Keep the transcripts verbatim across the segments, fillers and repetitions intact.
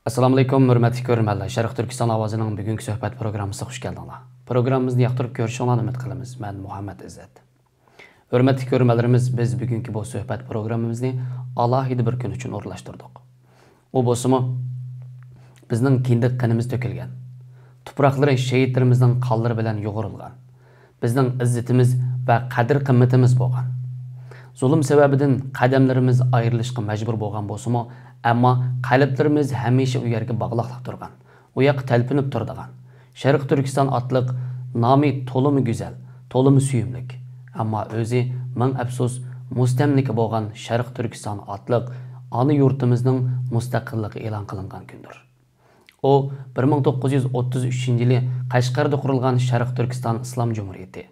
ئەسسالامۇئەلەيكۇم، ھۆرمەتلىك كۆرۈرمەنلەر. شەرق تۈركىستان ئاۋازىنىڭ بۈگۈنكى سۆھبەت پروگراممىسىغا خۇش كەلدىڭلار. پروگراممىمىزنى ياقتۇرۇپ كۆرۈشۈڭلارنى ئۈمىد قىلىمىز. مەن مۇھەممەت ئىززەت. ھۆرمەتلىك كۆرۈرمەنلىرىمىز، بىز بۈگۈنكى بۇ سۆھبەت پروگراممىمىزنى ئالاھىدە بىر كۈن ئۈچۈن ئورۇنلاشتۇردۇق. ئۇ بولسىمۇ بىزنىڭ كىندىك قېنىمىز تۆكۈلگەن، تۇپراقلىرى شېھىتلىرىمىزنىڭ قانلىرى بىلەن يۇغۇرۇلغان، بىزنىڭ ئىززىتىمىز ۋە قەدىر-قىممىتىمىز بولغان. زۇلۇم سەۋەبىدىن قەدەملىرىمىز ئايرىلىشقا مەجبۇر بولغان بولسىمۇ، ئەمما قەلبلىرىمىز ھەمىشە ئۇ يەرگە باغلاقلىق تۇرغان، ئۇ ياققا تەلپۈنۈپ تۇرىدىغان. شەرقىي تۈركىستان ئاتلىق نامى تولىمۇ گۈزەل، تولىمۇ سۆيۈملۈك، ئەمما ئۆزى مىڭ ئەپسۇس مۇستەملىكە بولغان شەرقىي تۈركىستان ئاتلىق ئانا يۇرتىمىزنىڭ مۇستەقىللىقى ئېلان قىلىنغان كۈندۇر. ئۇ بىر مىڭ توققۇز يۈز ئوتتۇز ئۈچىنچى يىلى قەشقەردە قۇرۇلغان شەرقىي تۈركىستان ئىسلام جۇمھۇرىيىتى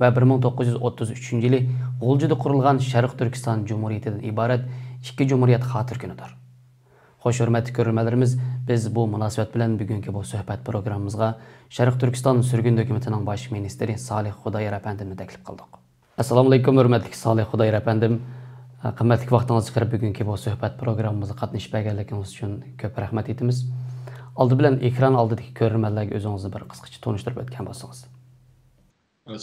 ۋە بىر مىڭ توققۇز يۈز ئوتتۇز ئۈچىنچى يىلى غۇلجىدا قۇرۇلغان شەرقىي تۈركىستان جۇمھۇرىيىتىدىن ئىبارەت ئىككى جۇمھۇرىيەت خاتىرە كۈنىدۇر. خوش، ھۆرمەتلىك كۆرۈرمەنلىرىمىز، بىز بۇ مۇناسىۋەت بىلەن بۈگۈنكى بۇ سۆھبەت پروگراممىمىزغا شەرقىي تۈركىستان سۈرگۈن ھۆكۈمىتىنىڭ باش مىنىستىرى سالىھ خۇدايار ئەپەندىمنى تەكلىپ قىلدۇق. ئەسسالامۇئەلەيكۇم، ھۆرمەتلىك سالىھ خۇدايار ئەپەندىم. قىممەتلىك ۋاقتىڭىزنى چىقىرىپ بۈگۈنكى بۇ سۆھبەت پروگراممىمىزغا قاتنىشىپ بەرگەنلىكىڭىز ئۈچۈن كۆپ رەھمەت ئېيتىمىز. ئالدى بىلەن ئېكران ئالدىدىكى كۆرۈرمەنلەرگە ئۆزىڭىزنى بىر قىسقىچە تونۇشتۇرۇپ ئۆتكەن بولسىڭىز.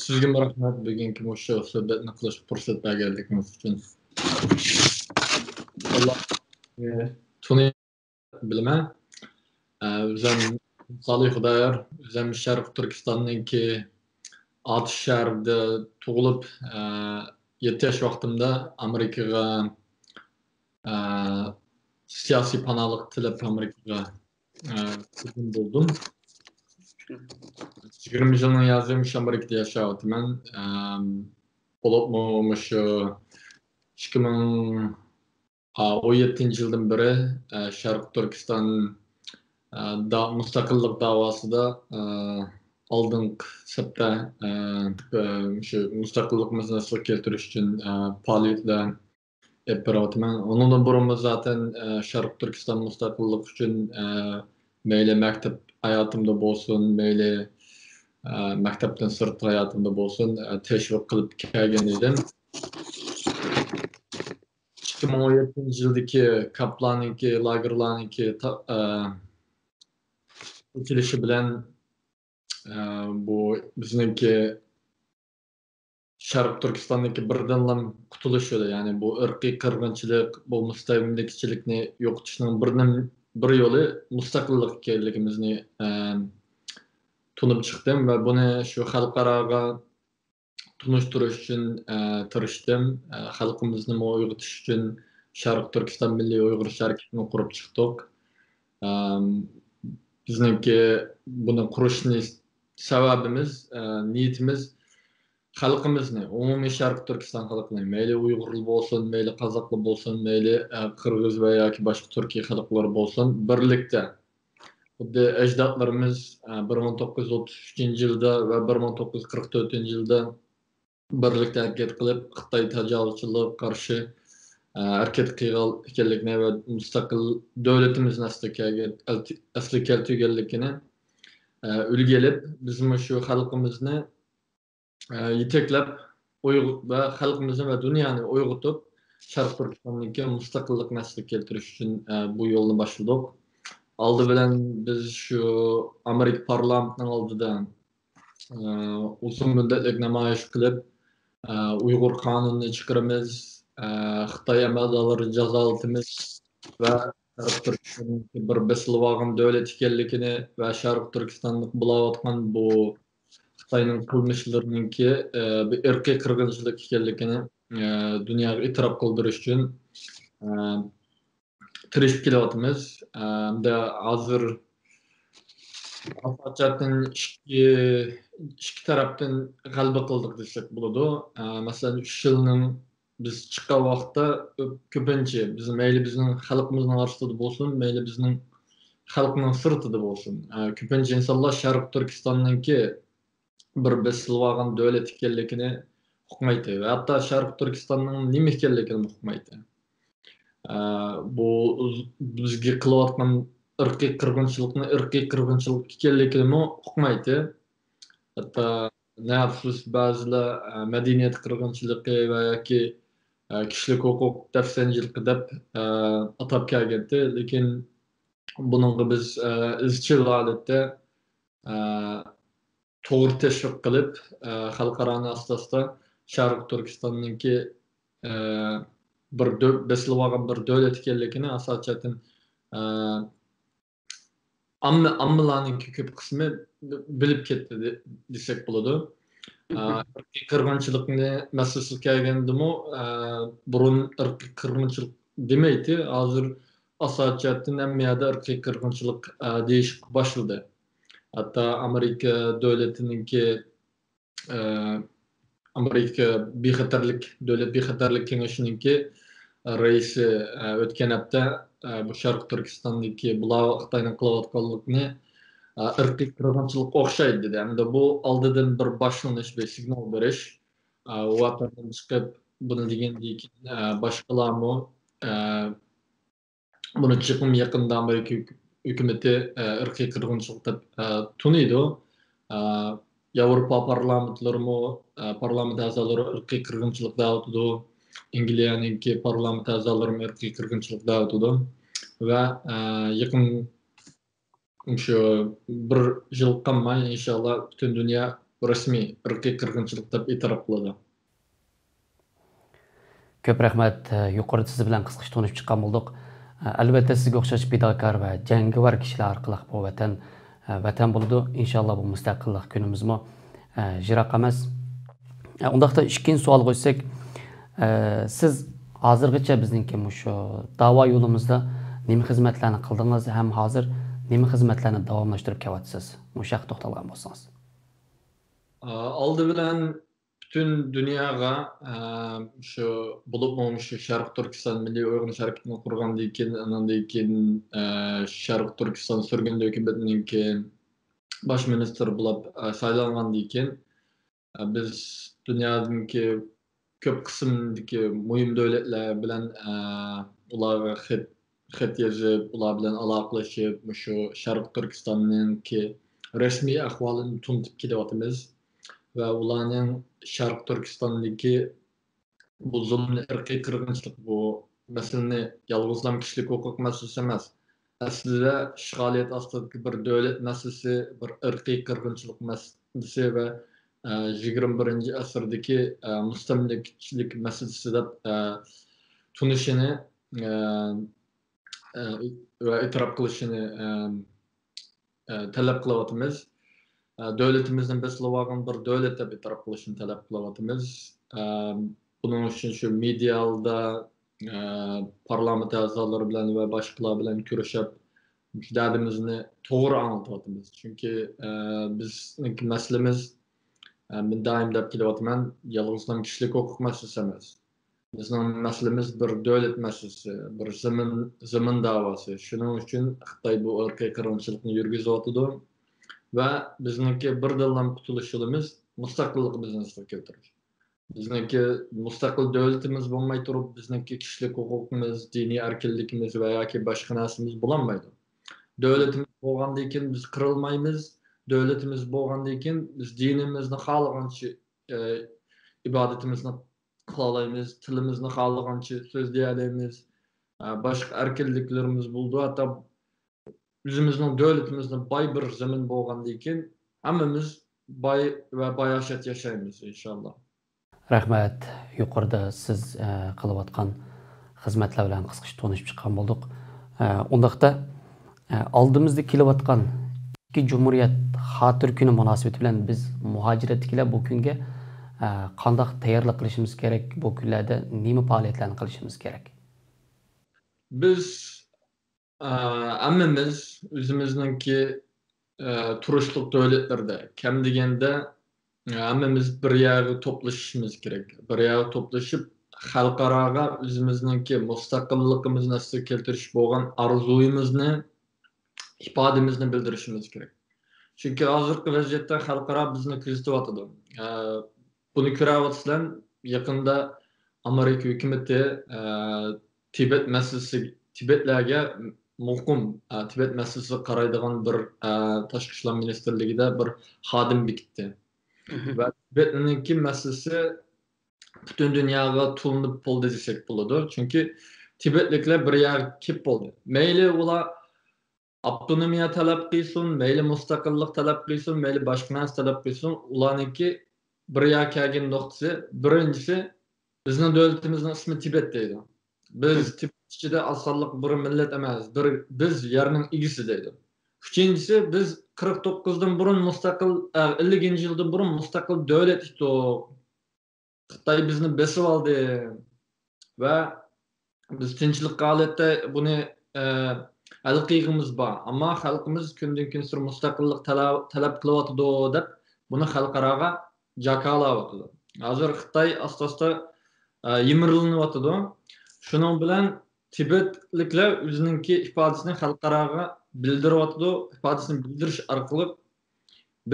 سىزگىمۇ رەھمەت، بۈگۈنكى مۇشۇ سۆھبەتنى قىلىشقا پۇرسەت بەرگەنلىكىڭىز ئۈچۈن. ئاللا، ئە، تونۇي بىلىمەن. ئە، ئۆزۈم سالىھ خۇدايار، ئۆزۈم شەرقىي تۈركىستاننىڭكى ئاتۇش شەھىرىدە تۇغۇلۇپ، ئە، يەتتە ياش ۋاقتىمدا ئامېرىكىغا، ئە، سىياسىي پاناھلىق تىلەپ ئامېرىكىغا، ئە، كىرگەن بولدۇم. يىگىرمە يىلنىڭ يازى مۇشۇ ئامېرىكىدا ياشاۋاتىمەن. ئە، بولۇپمۇ مۇشۇ ئىككى مىڭ ئا، ئون يەتتىنچى يىلدىن بېرى، ئە، شەرقىي تۈركىستان، ئە، دا-، مۇستەقىللىق داۋاسىدا، ئە، ئالدىنقى سەپتە، ئە، ئە، شۇ مۇستەقىللىقىمىزنى ئەسلىگە كەلتۈرۈش ئۈچۈن، ئە، پائالىيەتلەر ئېلىپ بېرىۋاتىمەن. ئۇنىڭدىن بۇرۇنمۇ زاتەن، ئە، شەرقىي تۈركىستان مۇستەقىللىقى ئۈچۈن، ئە، مەيلى مەكتەپ ھاياتىمدا بولسۇن، مەيلى، ئە، مەكتەپتىن سىرتقى ھاياتىمدا بولسۇن، ئە، تەشۋىق قىلىپ كەلگەن ئىدىم. ئىككى مىڭ ئون يەتتىنچى يىلدىكى كامپلارنىڭكى، لاگېرلارنىڭكى تا-، ئە، ئېچىلىشى بىلەن، ئە، بۇ بىزنىڭكى شەرقىي تۈركىستاندىكى بىردىنلا قۇتۇلۇش يولى، يەنى بۇ ئىرقىي قىرغىنچىلىق، بۇ مۇستەملىكىچىلىكنى يوقىتىشنىڭ بىردىن بىر يولى مۇستەقىللىق ئىكەنلىكىمىزنى، ئە، تونۇپ چىقتىم ۋە بۇنى شۇ خەلقئاراغا تونۇشتۇرۇش ئۈچۈن، ئە، تىرىشتىم. ئە، خەلقىمىزنىمۇ ئويغىتىش ئۈچۈن شەرقىي تۈركىستان مىللىي ئۇيغۇرچە ھەرىكىتىنى قۇرۇپ چىقتۇق. ئەم، بىزنىڭكى بۇنى قۇرۇشنى سەۋەبىمىز، ئە، نىيىتىمىز خەلقىمىزنى، ئومۇمىي شەرقىي تۈركىستان خەلقىنى، مەيلى ئۇيغۇرلار بولسۇن، مەيلى قازاقلار بولسۇن، مەيلى، ئە، قىرغىز ۋە ياكى باشقا تۈركىي خەلقلەر بولسۇن، بىرلىكتە خۇددى ئەجدادلىرىمىز، ئە، بىر مىڭ توققۇز يۈز ئوتتۇز ئۈچىنچى يىلدا ۋە بىر مىڭ توققۇز يۈز قىرىق تۆتىنچى يىلدا بىرلىكتە ھەرىكەت قىلىپ، خىتاي تاجاۋۇزچىلىقىغا قارشى، ئە، ھەرىكەت قىلغان ئىكەنلىكىنى ۋە مۇستەقىل دۆلىتىمىزنى ئەسلىگە كەلگەن-، ئەسلىگە كەلتۈرگەنلىكىنى، ئە، ئۈلگە ئېلىپ، بىزمۇ شۇ خەلقىمىزنى، ئە، يېتەكلەپ، ئۇيغۇ-، ۋە خەلقىمىزنى ۋە دۇنيانى ئويغىتىپ، شەرقىي تۈركىستاندىكى مۇستەقىللىقنى ئەسلىگە كەلتۈرۈش ئۈچۈن، ئە، بۇ يولنى باشلىدۇق. ئالدى بىلەن بىز شۇ ئامېرىكا پارلامېنتىنىڭ ئالدىدا، ئە، ئۇزۇن مۇددەتلىك نامايىش قىلىپ، ئە، ئۇيغۇر قانۇنىنى چىقىرىمىز، ئە، خىتاي ئەمەلدارلىرىنى جازالىتىمىز ۋە شەرقىي تۈركىستاندىكى بىر بېسىلىۋالغان دۆلەت ئىكەنلىكىنى ۋە شەرقىي تۈركىستاندا بولاۋاتقان بۇ خىتاينىڭ قىلمىشلىرىنىڭكى، ئە، بىر ئىرقىي قىرغىنچىلىق ئىكەنلىكىنى، ئە، دۇنياغا ئېتىراپ قىلدۇرۇش ئۈچۈن، ئە، تىرىشىپ كېلىۋاتىمىز. ئە، ھەمدە ھازىر ئاساسىي جەھەتتىن ئىككى، ئىككى تەرەپتىن غەلىبە قىلدۇق دېسەك بولىدۇ. ئە، مەسىلەن، ئۈچ يىلنىڭ بىز چىققان ۋاقىتتا كۆپىنچە بىز، مەيلى بىزنىڭ خەلقىمىزنىڭ ئارىسىدا بولسۇن، مەيلى بىزنىڭ خەلقنىڭ سىرتىدا بولسۇن، ئە، كۆپىنچە ئىنسانلار شەرقىي تۈركىستاننىڭكى بىر بېسىلىۋالغان دۆلەت ئىكەنلىكىنى ئۇقمايتتى ۋە ھەتتا شەرقىي تۈركىستاننىڭ نېمە ئىكەنلىكىنىمۇ ئۇقمايتتى. ئە، بۇ بىزگە قىلىۋاتقان ئىرقىي قىرغىنچىلىقنى ئىرقىي قىرغىنچىلىق ئىكەنلىكىنىمۇ ئۇقمايتتى. ھەتتا نەفسۇس بەزىلەر، ئە، مەدەنىيەت قىرغىنچىلىقى ۋە ياكى، ئە، كىشىلىك ھوقۇق دەپسەندىچىلىكى دەپ، ئە، ئاتاپ كەلگەنتى. لېكىن بۇنىڭغا بىز، ئە، ئىزچىل ھالەتتە، ئە، توغرا تەشۋىق قىلىپ، ئە، خەلقئارانى ئاستا-ئاستا شەرقىي تۈركىستاننىڭكى، ئە، بىر دۆ-، بېسىلىۋالغان بىر دۆلەت ئىكەنلىكىنى ئاساسىي جەھەتتىن، ئە، ئامما-، ئاممىلارنىڭكى كۆپ قىسمى بىلىپ كەتتى دې-، دېسەك بولىدۇ. ئە، ئىرقىي قىرغىنچىلىقنى مەسىلىسىگە كەلگەندىمۇ، ئە، بۇرۇن ئىرقىي قىرغىنچىلىق دېمەيتتى. ھازىر ئاساسىي جەھەتتىن ھەممە يەردە ئىرقىي قىرغىنچىلىق، ئە، دېيىشكە باشلىدى. ھەتتا ئامېرىكا دۆلىتىنىڭكى، ئە، ئامېرىكا بىخەتەرلىك، دۆلەت بىخەتەرلىك كېڭىشىنىڭكى رەئىسى، ئە، ئۆتكەن ھەپتە، ئە، بۇ شەرقىي تۈركىستاندىكى بۇلار خىتاينىڭ قىلىۋاتقانلىقىنى، ئە، ئىرقىي قىرغىنچىلىققا ئوخشايدۇ دېدى. ئەمدى بۇ ئالدىدىن بىر باشلىنىش، بىر سىگنال بېرىش. ئە، ۋاتاندىن چىقىپ بۇنى دېگەندىن كېيىن، ئە، باشقىلارمۇ، ئە، بۇنى چوقۇم يېقىندا ئامېرىكا ھۆك-، ھۆكۈمىتى، ئە، ئىرقىي قىرغىنچىلىق دەپ، ئە، تونۇيدۇ. ئە، ياۋروپا پارلامېنتلىرىمۇ، ئە، پارلامېنت ئەزالىرى ئىرقىي قىرغىنچىلىق دەۋاتىدۇ. ئەنگلىيەنىڭكى پارلامېنت ئەزالىرىمۇ ئىرقىي قىرغىنچىلىق دەۋاتىدۇ. ۋە، ئە، يېقىن شۇ بىر يىل قالماي، ئىنشاللا، پۈتۈن دۇنيا رەسمىي ئىرقىي قىرغىنچىلىق دەپ ئېتىراپ قىلىدۇ. كۆپ رەھمەت. يۇقىرىدا سىز بىلەن قىسقىچە تونۇشۇپ چىققان بولدۇق. ئەلۋەتتە، سىزگە ئوخشاش پىداكار ۋە جەڭگىۋار كىشىلەر ئارقىلىق بۇ ۋەتەن، ۋەتەن بولىدۇ. ئىنشاللا، بۇ مۇستەقىللىق كۈنىمىزمۇ يىراق ئەمەس. ئۇنداقتا ئىككىنچى سوئالغا ئۆتسەك، سىز ھازىرغىچە بىزنىڭكى مۇشۇ داۋا يولىمىزدا نېمە خىزمەتلەرنى قىلدىڭىز ھەم ھازىر نېمە خىزمەتلەرنى داۋاملاشتۇرۇپ كېلىۋاتىسىز؟ مۇشۇ ھەققە توختالغان بولسىڭىز. ئالدى بىلەن پۈتۈن دۇنياغا، ئە، شۇ، بولۇپمۇ شۇ شەرقىي تۈركىستان مىللىي ئويغىنىش ھەرىكىتىنى قۇرغاندىن كېيىن، ئاناندىن كېيىن، ئە، شەرقىي تۈركىستان سۈرگۈندە ھۆكۈمىتىنىڭكى باش مىنىستىرى بولۇپ، ئە، سايلانغاندىن كېيىن، ئە، بىز دۇنيادىكى كۆپ قىسىمدىكى مۇھىم دۆلەتلەر بىلەن، ئە، ئۇلارغا خەت خەت يېزىپ، ئۇلار بىلەن ئالاقىلىشىپ، مۇشۇ شەرقىي تۈركىستاننىڭكى رەسمىي ئەھۋالىنى تونۇتۇپ كېلىۋاتىمىز. ۋە ئۇلارنىڭ شەرقىي تۈركىستاندىكى بۇ زۇلۇمنى، ئىرقىي قىرغىنچىلىق، بۇ مەسىلىنى يالغۇزلام كىشىلىك ھوقۇق مەسىلىسى ئەمەس. ئەسلىدە ئىشغالىيەت ئاستىدىكى بىر دۆلەت مەسىلىسى، بىر ئىرقىي قىرغىنچىلىق مەسىلىسى ۋە، ئە، يىگىرمە بىرىنچى ئەسىردىكى، ئە، مۇستەملىكىچىلىك مەسىلىسى دەپ، ئە، تونۇشىنى، ئە، ئە، ۋە ئېتىراپ قىلىشىنى، ئە، ئە، تەلەپ قىلىۋاتىمىز. ئە، دۆلىتىمىزنى بېسىلىۋالغان بىر دۆلەت دەپ ئېتىراپ قىلىشىنى تەلەپ قىلىۋاتىمىز. ئە، بۇنىڭ ئۈچۈن شۇ مېدىيا ئالدىدا، ئە، پارلامېنت ئەزالىرى بىلەن ۋە باشقىلار بىلەن كۆرۈشۈپ، مۇشۇ دەردىمىزنى توغرا ئاڭلىتىۋاتىمىز. چۈنكى، ئە، بىزنىڭكى مەسىلىمىز، ئە، مەن دائىم دەپ كېلىۋاتىمەن، يالغۇزلا كىشىلىك ھوقۇق مەسىلىسى ئەمەس. بىزنىڭ مەسىلىمىز بىر دۆلەت مەسىلىسى، بىر زېمىن، زېمىن داۋاسى. شۇنىڭ ئۈچۈن خىتاي بۇ ئىرقىي قىرغىنچىلىقنى يۈرگۈزۈۋاتىدۇ. ۋە بىزنىڭكى بىردىنلا قۇتۇلۇش يولىمىز مۇستەقىللىقىمىزنى ئىشقا كەلتۈرۈش. بىزنىڭكى مۇستەقىل دۆلىتىمىز بولماي تۇرۇپ، بىزنىڭكى كىشىلىك ھوقۇقىمىز، دىنىي ئەركىنلىكىمىز ۋە ياكى باشقا نەرسىمىز بولالمايدۇ. دۆلىتىمىز بولغاندىن كېيىن بىز قىرىلمايمىز. دۆلىتىمىز بولغاندىن كېيىن بىز دىنىمىزنى خالىغانچە، ئە، ئىبادىتىمىزنى قىلالايمىز، تىلىمىزنى خالىغانچە سۆزلىيەلەيمىز. ئە، باشقا ئەركىنلىكلىرىمىز بولىدۇ. ھەتتا ئۆزىمىزنىڭ دۆلىتىمىزنىڭ باي بىر زېمىن بولغاندىن كېيىن، ھەممىمىز باي ۋە باياشات ياشايمىز، ئىنشاللا. رەھمەت. يۇقىرىدا سىز، ئە، قىلىۋاتقان خىزمەتلەر بىلەن قىسقىچە تونۇشۇپ چىققان بولدۇق. ئە، ئۇنداقتا، ئە، ئالدىمىزدا كېلىۋاتقان ئىككى جۇمھۇرىيەت خاتىرە كۈنى مۇناسىۋىتى بىلەن بىز مۇھاجىرەتتىكىلەر بۇ كۈنگە، ئە، قانداق تەييارلىق قىلىشىمىز كېرەك؟ بۇ كۈنلەردە نېمە پائالىيەتلەرنى قىلىشىمىز كېرەك؟ بىز، ئە، ھەممىمىز ئۆزىمىزنىڭكى، ئە، تۇرۇشلۇق دۆلەتلىرىدە، كەم دېگەندە، ھەممىمىز بىر يەرگە توپلىشىشىمىز كېرەك. بىر يەرگە توپلىشىپ، خەلقئاراغا ئۆزىمىزنىڭكى مۇستەقىللىقىمىزنى ئەسلىگە كەلتۈرۈش بولغان ئارزۇيىمىزنى، ئىپادىمىزنى بىلدۈرۈشىمىز كېرەك. چۈنكى ھازىرقى ۋەزىيەتتە خەلقئارا بىزنى كۆزىتىۋاتىدۇ. ئە، بۇنى كۆرۈۋاتىسىلەر، يېقىندا ئامېرىكا ھۆكۈمىتى، ئە، تىبەت مەسىلىسى، تىبەتلەرگە مۇقىم، ئە، تىبەت مەسىلىسىگە قارايدىغان بىر، ئە، تاشقى ئىشلار مىنىستىرلىكىدە بىر خادىم بېكىتتى. مهم. ۋە تىبەتنىڭكى مەسىلىسى پۈتۈن دۇنياغا تونۇلۇپ بولدى دېسەك بولىدۇ. چۈنكى تىبەتلىكلەر بىر يەرگە كېلىپ بولدى. مەيلى ئۇلار ئاپتونومىيە تەلەپ قىلسۇن، مەيلى مۇستەقىللىق تەلەپ قىلسۇن، مەيلى باشقا نەرسە تەلەپ قىلسۇن، ئۇلارنىڭكى بىر يەرگە كەلگەن نۇقتىسى، بىرىنچىسى، بىزنىڭ دۆلىتىمىزنىڭ ئىسمى تىبەت دەيدۇ. بىز تىبەت ئىچىدە ئاز سانلىق بىر مىللەت ئەمەس، بىر، بىز يەرنىڭ ئىگىسى دەيدۇ. ئۈچىنچىسى، بىز قىرىق توققۇزدىن بۇرۇن مۇستەقىل، ئە، ئەللىكىنچى يىلدىن بۇرۇن مۇستەقىل دۆلەت ئىدۇق. خىتاي بىزنى بېسىۋالدى ۋە بىز تىنچلىق ھالەتتە بۇنى، ئە، ھەل قىلغىمىز بار. ئەمما خەلقىمىز كۈندىن كۈنسېرى مۇستەقىللىق تەلە-، تەلەپ قىلىۋاتىدۇ دەپ بۇنى خەلقئاراغا جاكارلاۋاتىدۇ. ھازىر خىتاي ئاستا-ئاستا، ئە، يىمىرىلىنىۋاتىدۇ. شۇنىڭ بىلەن تىبەتلىكلەر ئۆزىنىڭكى ئىپادىسىنى خەلقئاراغا بىلدۈرۈۋاتىدۇ. ئىپادىسىنى بىلدۈرۈش ئارقىلىق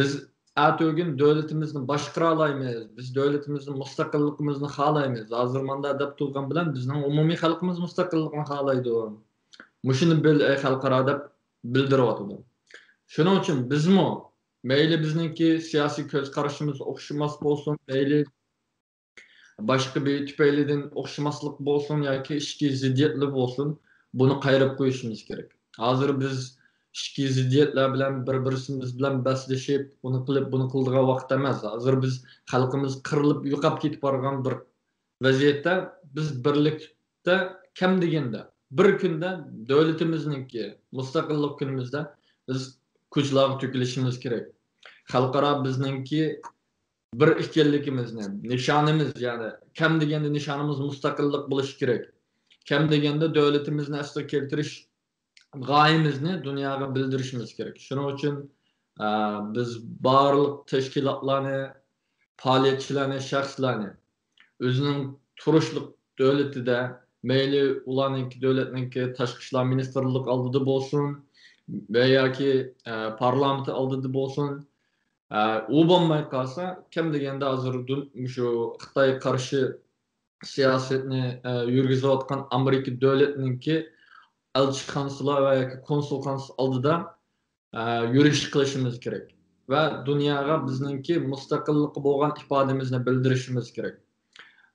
بىز ئەتىگۈن دۆلىتىمىزنى باشقۇرالايمىز، بىز دۆلىتىمىزنى، مۇستەقىللىقىمىزنى خالايمىز. ھازىر ماندا دەپ تۇرغان بىلەن بىزنىڭ ئومۇمىي خەلقىمىز مۇستەقىللىقنى خالايدۇ. مۇشۇنى بىل، ئەي خەلقئارا، دەپ بىلدۈرۈۋاتىدۇ. شۇنىڭ ئۈچۈن بىزمۇ مەيلى بىزنىڭكى سىياسىي كۆز قارىشىمىز ئوخشىماس بولسۇن، مەيلى باشقا بىر تۈپەيلىدىن ئوخشىماسلىق بولسۇن ياكى ئىچكى زىددىيەتلەر بولسۇن، بۇنى قايرىپ قويۇشىمىز كېرەك. ھازىر بىز ئىچكى زىددىيەتلەر بىلەن بىر-بىرىمىز بىلەن بەسلىشىپ، ئۇنى قىلىپ، بۇنى قىلىدىغان ۋاقىت ئەمەس. ھازىر بىز، خەلقىمىز قىرىلىپ يوقاپ كېتىپ بارغان بىر ۋەزىيەتتە، بىز بىرلىكتە كەم دېگەندە بىر كۈندە دۆلىتىمىزنىڭكى مۇستەقىللىق كۈنىمىزدە بىز كوچىلارغا تۆكۈلۈشىمىز كېرەك. خەلقئارا بىزنىڭكى بىر ئىكەنلىكىمىزنى، نىشانىمىز، يەنى كەم دېگەندە نىشانىمىز مۇستەقىللىق بولۇشى كېرەك. كەم دېگەندە دۆلىتىمىزنى ئەسلىگە كەلتۈرۈش غايىمىزنى دۇنياغا بىلدۈرۈشىمىز كېرەك. شۇنىڭ ئۈچۈن، ئە، بىز بارلىق تەشكىلاتلارنى، پائالىيەتچىلەرنى، شەخسلەرنى ئۆزىنىڭ تۇرۇشلۇق دۆلىتىدە، مەيلى ئۇلارنىڭكى، دۆلەتنىڭكى تاشقى ئىشلار مىنىستىرلىقى ئالدىدا بولسۇن، ۋە ياكى، ئە، پارلامېنت ئالدىدا بولسۇن، ئە، ئۇ بولماي قالسا، كەم دېگەندە ھازىر دۇن-، مۇشۇ خىتايغا قارشى سىياسەتنى، ئە، يۈرگۈزۈۋاتقان ئامېرىكا دۆلىتىنىڭكى ئەلچىخانىسىلا ۋە ياكى كونسۇلخانىسى ئالدىدا، ئە، يۈرۈش قىلىشىمىز كېرەك. ۋە دۇنياغا بىزنىڭكى مۇستەقىللىققا بولغان ئىپادىمىزنى بىلدۈرۈشىمىز كېرەك.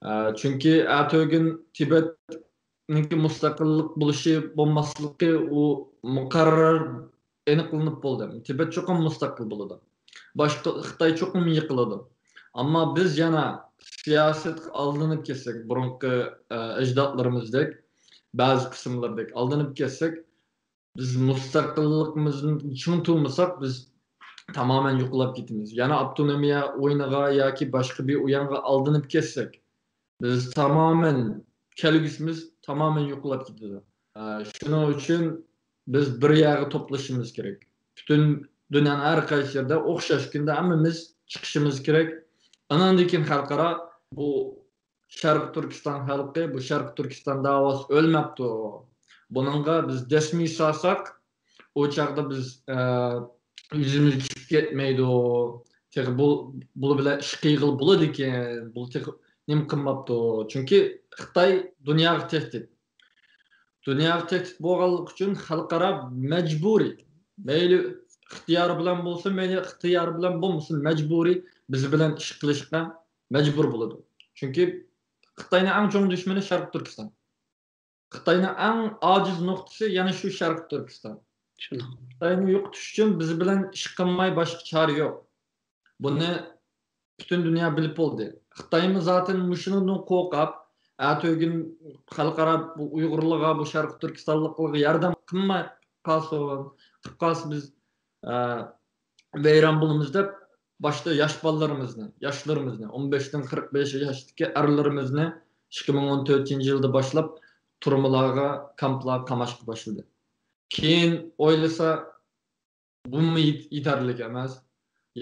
ئە، چۈنكى ئەتىگۈن تىبەتنىڭكى مۇستەقىللىق بولۇشى بولماسلىقى ئۇ مۇقەررەر ئېنىقلىنىپ بولدى. تىبەت چوقۇم مۇستەقىل بولىدۇ. باشقا خىتاي چوقۇم يىقىلىدۇ. ئەمما بىز يەنە سىياسەتكە ئالدىنىپ كەتسەك، بۇرۇنقى، ئە، ئەجدادلىرىمىزدەك، بەزى قىسىملىرىدەك ئالدىنىپ كەتسەك، بىز مۇستەقىللىقىمىزنى چىڭ تۇرمىساق، بىز تامامەن يوقىلاپ كېتىمىز. يەنە ئاپتونومىيە ئويۇنىغا ياكى باشقا بىر ئويۇنغا ئالدىنىپ كەتسەك، بىز تامامەن، كەلگۈسىمىز تامامەن يوقىلاپ كېتىدۇ. ئە، شۇنىڭ ئۈچۈن بىز بىر يەرگە توپلىشىمىز كېرەك. پۈتۈن دۇنيانىڭ ھەر قايسى يېرىدە ئوخشاش كۈندە ھەممىمىز چىقىشىمىز كېرەك. ئاناندىن كېيىن خەلقئارا بۇ شەرقىي تۈركىستان خەلقى، بۇ شەرقىي تۈركىستان داۋاسى ئۆلمەپتۇ. بۇنىڭغا بىز دەسمىي سالساق، ئۇ چاغدا بىز، ئە، يۈزىمىز چۈشۈپ كەتمەيدۇ. تېخى بۇ، بۇلار بىلەن ئىش قىلغىلى بولىدىكەن. بۇ تېخى نېمە قىلماپتۇ؟ چۈنكى خىتاي دۇنياغا تەھدىت. دۇنياغا تەھدىت بولغانلىقى ئۈچۈن خەلقئارا مەجبۇرىي، مەيلى ئىختىيارى بىلەن بولسۇن، مەيلى ئىختىيارى بىلەن بولمىسۇن، مەجبۇرىي بىز بىلەن ئىش قىلىشقا مەجبۇر بولىدۇ. چۈنكى خىتاينىڭ ئەڭ چوڭ دۈشمىنى شەرقىي تۈركىستان. خىتاينىڭ ئەڭ ئاجىز نۇقتىسى يەنە شۇ شەرقىي تۈركىستان. شۇنداق. خىتاينى يوقىتىش ئۈچۈن بىز بىلەن ئىش قىلماي باشقا چارە يوق. بۇنى پۈتۈن دۇنيا بىلىپ بولدى. خىتايمۇ زاتەن مۇشۇنىڭدىن قورقۇپ، ئەتىگۈن خەلقئارا بۇ ئۇيغۇرلارغا، بۇ شەرقىي تۈركىستانلىقلارغا ياردەم قىلماي قالسۇن، قىلىپ قالسا بىز، ئە، ۋەيران بولىمىز دەپ، باشتا ياش بالىلىرىمىزنى، ياشلىرىمىزنى، ئون بەشتىن قىرىق بەش ياشتىكى ئەرلىرىمىزنى ئىككى مىڭ ئون تۆتىنچى يىلدا باشلاپ تۈرمىلەرگە، كامپلارغا قاماشقا باشلىدى. كېيىن ئويلىسا، بۇمۇ يېت-، يېتەرلىك ئەمەس.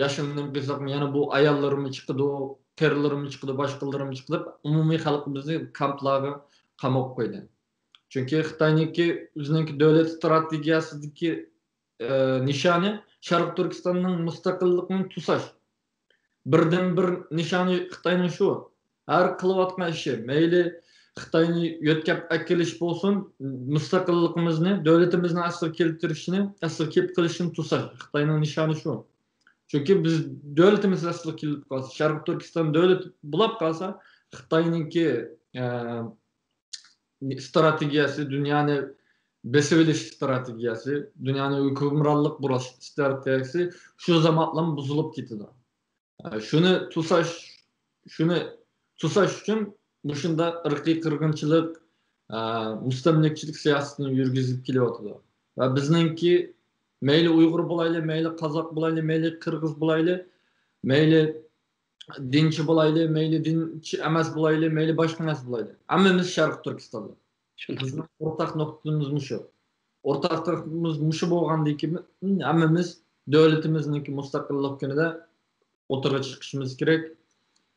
ياشلىرىنى قىلساقمۇ، يەنە بۇ ئاياللىرىمۇ چىقىدۇ، قېرىلىرىمۇ چىقىدۇ، باشقىلىرىمۇ چىقىپ، ئومۇمىي خەلقىمىزنى كامپلارغا قاماپ قويدى. چۈنكى خىتاينىڭكى ئۆزىنىڭكى دۆلەت ئىستراتېگىيەسىدىكى، ئە، نىشانى شەرقىي تۈركىستاننىڭ مۇستەقىللىقىنى توساش. بىردىنبىر نىشانى خىتاينىڭ شۇ. ھەر قىلىۋاتقان ئىشى، مەيلى خىتاينى يۆتكەپ ئەكېلىش بولسۇن، مۇستەقىللىقىمىزنى، دۆلىتىمىزنى ئەسلىگە كەلتۈرۈشنى، ئەسلىگە كېلىپ قېلىشىنى توساش. خىتاينىڭ نىشانى شۇ. چۈنكى بىز دۆلىتىمىز ئەسلىگە كېلىپ قالسا، شەرقىي تۈركىستان دۆلەت بولاپ قالسا، خىتاينىڭكى، ئە، ئىستراتېگىيەسى، دۇنيانى بېسىۋېلىش ئىستراتېگىيەسى، دۇنيانى ھۆكۈمرانلىق قۇرۇش ئىستراتېگىيەسى شۇ زامانلام بۇزۇلۇپ كېتىدۇ. ئە، شۇنى توساش، شۇنى توساش ئۈچۈن مۇشۇنداق ئىرقىي قىرغىنچىلىق، ئە، مۇستەملىكىچىلىك سىياسىتىنى يۈرگۈزۈپ كېلىۋاتىدۇ. ۋە بىزنىڭكى مەيلى ئۇيغۇر بولايلى، مەيلى قازاق بولايلى، مەيلى قىرغىز بولايلى، مەيلى دىنچى بولايلى، مەيلى دىنچى ئەمەس بولايلى، مەيلى باشقا نەرسە بولايلى. ھەممىمىز شەرقىي تۈركىستاندا. شۇنداق. بىزنىڭ ئورتاق نۇقتىمىز مۇشۇ. ئورتاق نۇقتىمىز مۇشۇ بولغاندىن كېيىن ھەممىمىز دۆلىتىمىزنىڭكى مۇستەقىللىق كۈنىدە ئوتتۇرىغا چىقىشىمىز كېرەك.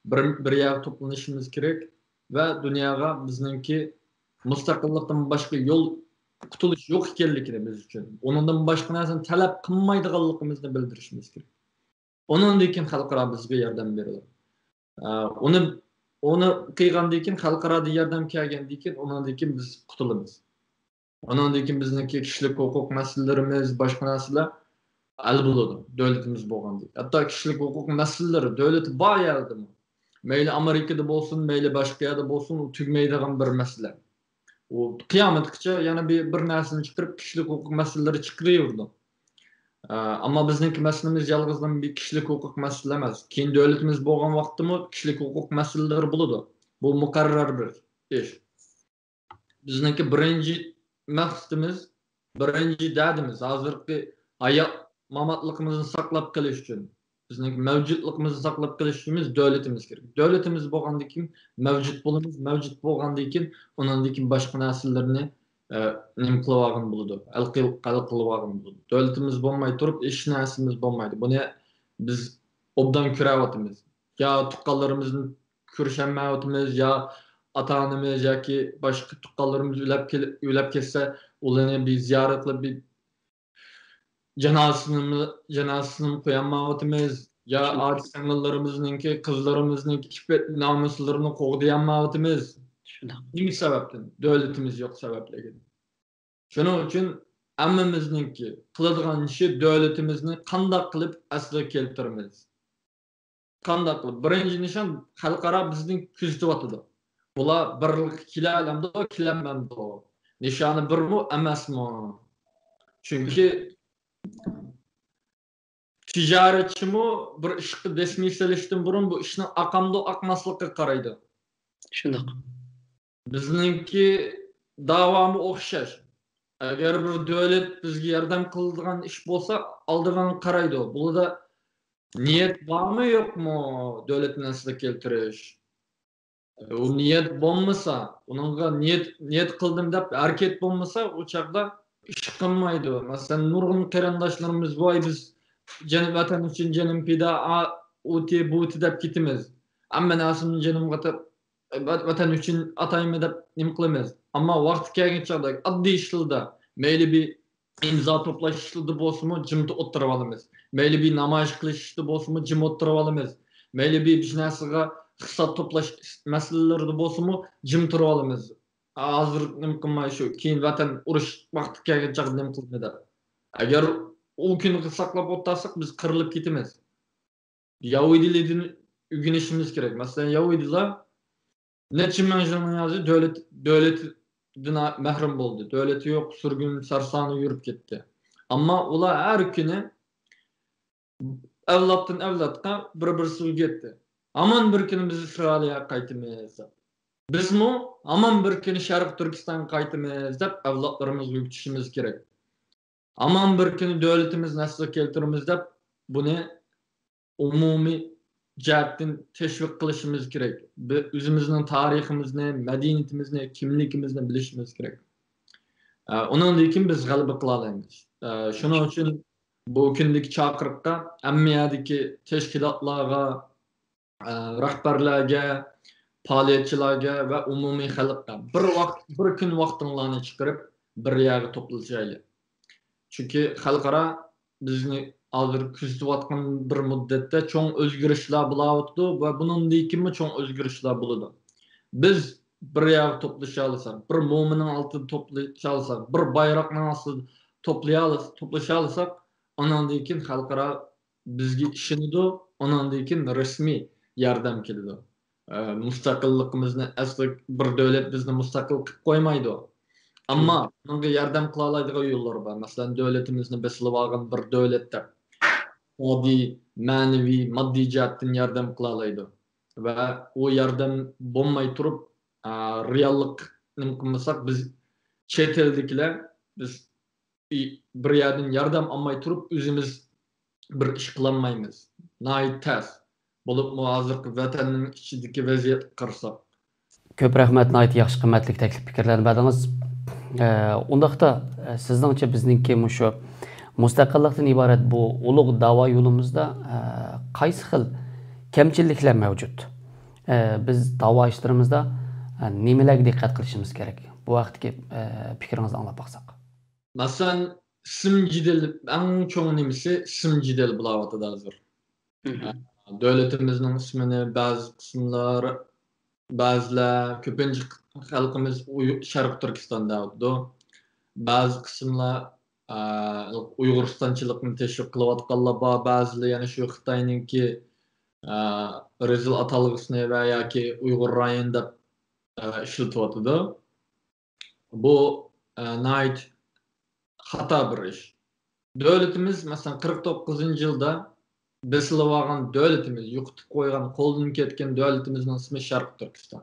بىر، بىر يەرگە توپلىنىشىمىز كېرەك ۋە دۇنياغا بىزنىڭكى مۇستەقىللىقتىن باشقا يول، قۇتۇلۇش يوق ئىكەنلىكىنى بىز ئۈچۈن، ئۇنىڭدىن باشقا نەرسىنى تەلەپ قىلمايدىغانلىقىمىزنى بىلدۈرۈشىمىز كېرەك. ئۇنىڭدىن كېيىن خەلقئارا بىزگە ياردەم بېرىدۇ. ئە، ئۇنى، ئۇنى قىلغاندىن كېيىن، خەلقئارادىن ياردەم كەلگەندىن كېيىن، ئۇنىڭدىن كېيىن بىز قۇتۇلىمىز. ئۇنىڭدىن كېيىن بىزنىڭكى كىشىلىك ھوقۇق مەسىلىلىرىمىز، باشقا نەرسىلەر ھەل بولىدۇ، دۆلىتىمىز بولغاندىن كېيىن. ھەتتا كىشىلىك ھوقۇق مەسىلىلىرى دۆلىتى بار يەردىمۇ، مەيلى ئامېرىكىدا بولسۇن، مەيلى باشقا يەردە بولسۇن، ئۇ تۈگىمەيدىغان بىر مەسىلە. ئۇ قىيامەتكىچە يەنە بىر، بىر نەرسىنى چىقىرىپ، كىشىلىك ھوقۇق مەسىلىلىرى چىقىرىۋېرىدۇ. ئە، ئەمما بىزنىڭكى مەسىلىمىز يالغۇزلا بىر كىشىلىك ھوقۇق مەسىلە ئەمەس. كېيىن دۆلىتىمىز بولغان ۋاقىتتىمۇ كىشىلىك ھوقۇق مەسىلىلىرى بولىدۇ. بۇ مۇقەررەر بىر ئىش. بىزنىڭكى بىرىنچى مەقسىتىمىز، بىرىنچى دەردىمىز، ھازىرقى ھايات ماماتلىقىمىزنى ساقلاپ قېلىش ئۈچۈن، بىزنىڭكى مەۋجۇتلۇقىمىزنى ساقلاپ قېلىش ئۈچۈن بىز دۆلىتىمىز كېرەك. دۆلىتىمىز بولغاندىن كېيىن مەۋجۇت بولىمىز، مەۋجۇت بولغاندىن كېيىن ئۇنىڭدىن كېيىن باشقا نەرسىلەرنى، ئە، نېمە قىلىۋالغىلى بولىدۇ، ھەل قىل-، ھەل قىلىۋالغىلى بولىدۇ. دۆلىتىمىز بولماي تۇرۇپ ھېچ نەرسىمىز بولمايدۇ. بۇنى بىز ئوبدان كۆرۈۋاتىمىز. يا تۇغقانلىرىمىزنى كۆرۈشەلمەيۋاتىمىز، يا ئاتا-ئانىمىز ياكى باشقا تۇغقانلىرىمىز ئۆلۈپ كېل-، ئۆلۈپ كەتسە، ئۇلارنى بىر زىيارەت قىلىپ، بىر جانازىسىنىمۇ، جانازىسىنىمۇ قويالمايۋاتىمىز، يا ئاچا-سىڭىللىرىمىزنىڭكى، قىزلىرىمىزنىڭكى ئىپپەت نامۇسلىرىنى قوغدىيالمايۋاتىمىز. شۇنداق. نېمە سەۋەبتىن؟ دۆلىتىمىز يوق سەۋەبلىكىدىن. شۇنىڭ ئۈچۈن ھەممىمىزنىڭكى قىلىدىغان ئىشى دۆلىتىمىزنى قانداق قىلىپ ئەسلىگە كەلتۈرىمىز؟ قانداق قىلىپ؟ بىرىنچى نىشان، خەلقئارا بىزنى كۆزىتىۋاتىدۇ. بۇلار بىرلىككە كېلەلەمدۇ، كېلەلمەمدۇ؟ نىشانى بىرمۇ ئەمەسمۇ؟ چۈنكى تىجارەتچىمۇ بىر ئىشقا دەسمىي سېلىشتىن بۇرۇن بۇ ئىشنىڭ ئاقامدۇ، ئاقماسلىقىغا قارايدۇ. شۇنداق. بىزنىڭكى داۋامۇ ئوخشاش. ئەگەر بىر دۆلەت بىزگە ياردەم قىلىدىغان ئىش بولسا، ئالدىغا قارايدۇ. بۇلاردا نىيەت بارمۇ، يوقمۇ دۆلەتنى ئەسلىگە كەلتۈرۈش؟ ئۇ نىيەت بولمىسا، ئۇنىڭغا نىيەت، نىيەت قىلدىم دەپ ھەرىكەت بولمىسا، ئۇ چاغدا ئىش قىلمايدۇ. مەسىلەن، نۇرغۇن قېرىنداشلىرىمىز، ۋاي، بىز جەن-، ۋەتەن ئۈچۈن جېنىم پىدا، ئا-، ئۇتى، بۇتى دەپ كېتىمىز. ھەممە نەرسىنى جېنىمغا تەپ-، ۋە-، ۋەتەن ئۈچۈن ئاتايمەن دەپ نېمە قىلىمىز. ئەمما ۋاقتى كەلگەن چاغدا ئاددىي ئىشلاردا، مەيلى بىر ئىمزا توپلاش ئىشلىرىدا بولسىمۇ جىمتە ئولتۇرۇۋالىمىز. مەيلى بىر نامايىش قىلىش ئىشىدا بولسىمۇ جىم ئولتۇرۇۋالىمىز. مەيلى بىر، بىر نەرسىگە ئىقتىساد توپلاش مەسىلىلىرىدە بولسىمۇ جىم تۇرۇۋالىمىز. ھازىر نېمە قىلماي شۇ، كېيىن ۋەتەن ئۇرۇش ۋاقتى كەلگەن چاغدا نېمە قىلىمىز دەپ. ئەگەر ئۇ كۈنگە ساقلاپ ئولتۇرساق، بىز قىرىلىپ كېتىمىز. يەھۇدىيلاردىن ئۆگىنىشىمىز كېرەك. مەسىلەن، يەھۇدىيلار نەچچە مىڭ يىلنىڭ يازى دۆلەت، دۆلىتىدىن مەھرۇم بولدى. دۆلىتى يوق، سۈرگۈن سەرسانى يۈرۈپ كەتتى. ئەمما ئۇلار ھەر كۈنى ئەۋلادتىن ئەۋلادقا بىر-بىرسىگە ئۆگەتتى. ھامان بىر كۈنى بىز ئىسرائىلىيەگە قايتىمىز دەپ. بىزمۇ ھامان بىر كۈنى شەرقىي تۈركىستانغا قايتىمىز دەپ ئەۋلادلىرىمىزغا ئۆگىتىشىمىز كېرەك. ھامان بىر كۈنى دۆلىتىمىزنى ئەسلىگە كەلتۈرىمىز دەپ بۇنى ئومۇمىي جەھەتتىن تەشۋىق قىلىشىمىز كېرەك. بى-، ئۆزىمىزنىڭ تارىخىمىزنى، مەدەنىيىتىمىزنى، كىملىكىمىزنى بىلىشىمىز كېرەك. ئە، ئۇنىڭدىن كېيىن بىز غەلىبە قىلالايمىز. ئە، شۇنىڭ ئۈچۈن بۇ كۈندىكى چاقىرىققا ھەممە يەردىكى تەشكىلاتلارغا، ئە، رەھبەرلەرگە، پائالىيەتچىلەرگە ۋە ئومۇمىي خەلققە بىر ۋاقىت، بىر كۈن ۋاقتىڭلارنى چىقىرىپ، بىر يەرگە توپلىشايلى. چۈنكى خەلقئارا بىزنى ھازىر كۆزىتىۋاتقان بىر مۇددەتتە چوڭ ئۆزگىرىشلەر بولاۋاتىدۇ ۋە بۇنىڭدىن كېيىنمۇ چوڭ ئۆزگىرىشلەر بولىدۇ. بىز بىر يەرگە توپلىشالىساق، بىر مومىنىڭ ئالدىدا توپلىشالىساق، بىر بايراقنىڭ ئاستىدا توپلىيالىس-، توپلىشالىساق، ئاناندىن كېيىن خەلقئارا بىزگە ئىشىنىدۇ، ئاناندىن كېيىن رەسمىي ياردەم كېلىدۇ. ئە، مۇستەقىللىقىمىزنى ئەسلى بىر دۆلەت بىزنى مۇستەقىل قىلىپ قويمايدۇ. ئەمما بۇنىڭغا ياردەم قىلالايدىغان يوللار بار. مەسىلەن، دۆلىتىمىزنى بېسىلىۋالغان بىر دۆلەت دەپ ئىقتىسادىي، مەنىۋى، ماددىي جەھەتتىن ياردەم قىلالايدۇ. ۋە ئۇ ياردەم بولماي تۇرۇپ، ئا، رېئاللىق نېمە قىلمىساق، بىز چەت ئەلدىكىلەر، بىز بىر يەردىن ياردەم ئالماي تۇرۇپ، ئۆزىمىز بىر ئىش قىلالمايمىز. ناھايىتى تەس. بولۇپمۇ ھازىرقى ۋەتەننىڭ ئىچىدىكى ۋەزىيەتكە قارىساق. كۆپ رەھمەت، ناھايىتى ياخشى، قىممەتلىك تەكلىپ پىكىرلەرنى بەردىڭىز. ئە، ئۇنداقتا، ئە، سىزنىڭچە بىزنىڭكى مۇشۇ مۇستەقىللىقتىن ئىبارەت بۇ ئۇلۇغ داۋا يولىمىزدا، ئە، قايسى خىل كەمچىلىكلەر مەۋجۇت؟ ئە، بىز داۋا ئىشلىرىمىزدا، ئە، نېمىلەرگە دىققەت قىلىشىمىز كېرەك؟ بۇ ھەقتىكى، ئە، پىكرىڭىزنى ئاڭلاپ باقساق. مەسىلەن، ئىسىم جېدىلى، ئەڭ چوڭ نېمىسى ئىسىم جېدىلى بولاۋاتىدۇ ھازىر. مهم. دۆلىتىمىزنىڭ ئىسمىنى بەزى قىسىملار، بەزىلەر، كۆپىنچە خەلقىمىز ئۇي-، شەرقىي تۈركىستان دەۋاتىدۇ. بەزى قىسىملار، ئە، ئۇيغۇرىستانچىلىقنى تەشۋىق قىلىۋاتقانلار بار، بەزىلەر يەنە شۇ خىتاينىڭكى، ئە، رەزىل ئاتالغۇسىنى ۋە ياكى ئۇيغۇر رايونى دەپ، ئە، ئىشلىتىۋاتىدۇ. بۇ، ئە، ناھايىتى خاتا بىر ئىش. دۆلىتىمىز، مەسىلەن، قىرىق توققۇزىنچى يىلدا بېسىلىۋالغان دۆلىتىمىز، يوقىتىپ قويغان، قولدىن كەتكەن دۆلىتىمىزنىڭ ئىسمى شەرقىي تۈركىستان.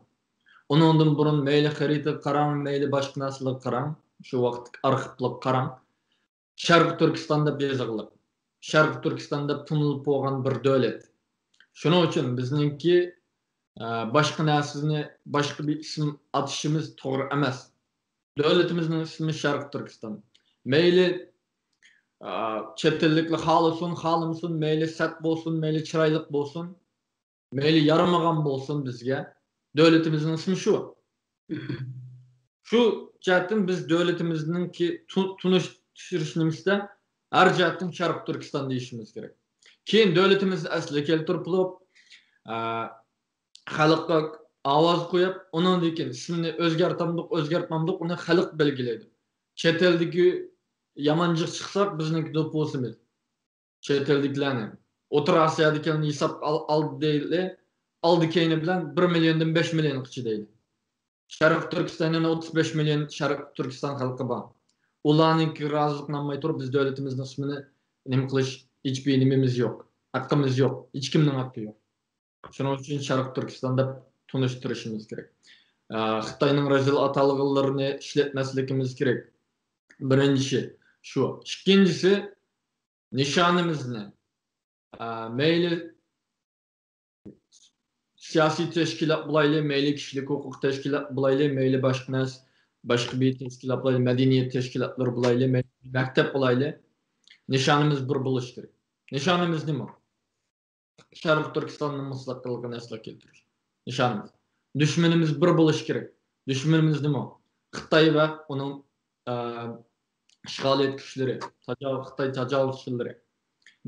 ئۇنىڭدىن بۇرۇن مەيلى خەرىتىگە قاراڭ، مەيلى باشقا نەرسىلەرگە قاراڭ، شۇ ۋاقىتتىكى ئارخىپلارغا قاراڭ. شەرقىي تۈركىستان دەپ يېزىقلىق. شەرقىي تۈركىستان دەپ تونۇلۇپ بولغان بىر دۆلەت. شۇنىڭ ئۈچۈن بىزنىڭكى، ئە، باشقا نەرسىنى باشقا بىر ئىسىم ئاتىشىمىز توغرا ئەمەس. دۆلىتىمىزنىڭ ئىسمى شەرقىي تۈركىستان. مەيلى، ئە، چەت ئەللىكلەر خالىسۇن، خالىمىسۇن، مەيلى سەت بولسۇن، مەيلى چىرايلىق بولسۇن، مەيلى يارىمىغان بولسۇن بىزگە. دۆلىتىمىزنىڭ ئىسمى شۇ. شۇ جەھەتتىن بىز دۆلىتىمىزنىڭكى تۇ-، تونۇشتۇرۇش نېمىسىدە ھەر جەھەتتىن شەرقىي تۈركىستان دېيىشىمىز كېرەك. كېيىن دۆلىتىمىزنى ئەسلىگە كەلتۈرۈپ بولۇپ، ئە، خەلققە ئاۋاز قويۇپ، ئۇنىڭدىن كېيىن ئىسمىنى ئۆزگەرتەمدۇق، ئۆزگەرتمەمدۇق، ئۇنى خەلق بەلگىلەيدۇ. چەت ئەلدىكى يامان جىق چىقساق، بىزنىڭكى دوپپىسىمىز. چەت ئەلدىكىلەرنى، ئوتتۇرا ئاسىيادىكىلەرنى ھېسابقا ئال-، ئالدى دەيلى، ئالدى كەينى بىلەن بىر مىليوندىن بەش مىليونغىچە دەيلى. شەرقىي تۈركىستاننىڭ ئوتتۇز بەش مىليون شەرقىي تۈركىستان خەلقى بار. ئۇلارنىڭكىگە رازىلىقىنى ئالماي تۇرۇپ، بىز دۆلىتىمىزنىڭ ئىسمىنى نېمە قىلىش، ھېچبىر نېمىمىز يوق. ھەققىمىز يوق. ھېچكىمنىڭ ھەققى يوق. شۇنىڭ ئۈچۈن شەرقىي تۈركىستان دەپ تونۇشتۇرۇشىمىز كېرەك. ئە، خىتاينىڭ رەزىل ئاتالغۇلىرىنى ئىشلەتمەسلىكىمىز كېرەك. بىرىنچىسى شۇ. ئىككىنچىسى، نىشانىمىزنى، ئە، مەيلى سىياسىي تەشكىلات بولايلى، مەيلى كىشىلىك ھوقۇق تەشكىلات بولايلى، مەيلى باشقا نەرسە، باشقا بىر تەشكىلات بولايلى، مەدەنىيەت تەشكىلاتلىرى بولايلى، مەيلى مەكتەپ بولايلى، نىشانىمىز بىر بولۇشى كېرەك. نىشانىمىز نېمە؟ شەرقىي تۈركىستاننىڭ مۇستەقىللىقىنى ئەسلىگە كەلتۈرۈش. نىشانىمىز. دۈشمىنىمىز بىر بولۇشى كېرەك. دۈشمىنىمىز نېمە؟ خىتاي ۋە ئۇنىڭ، ئە، ئىشغالىيەت كۈچلىرى، تاجاۋۇز-، خىتاي تاجاۋۇزچىلىرى.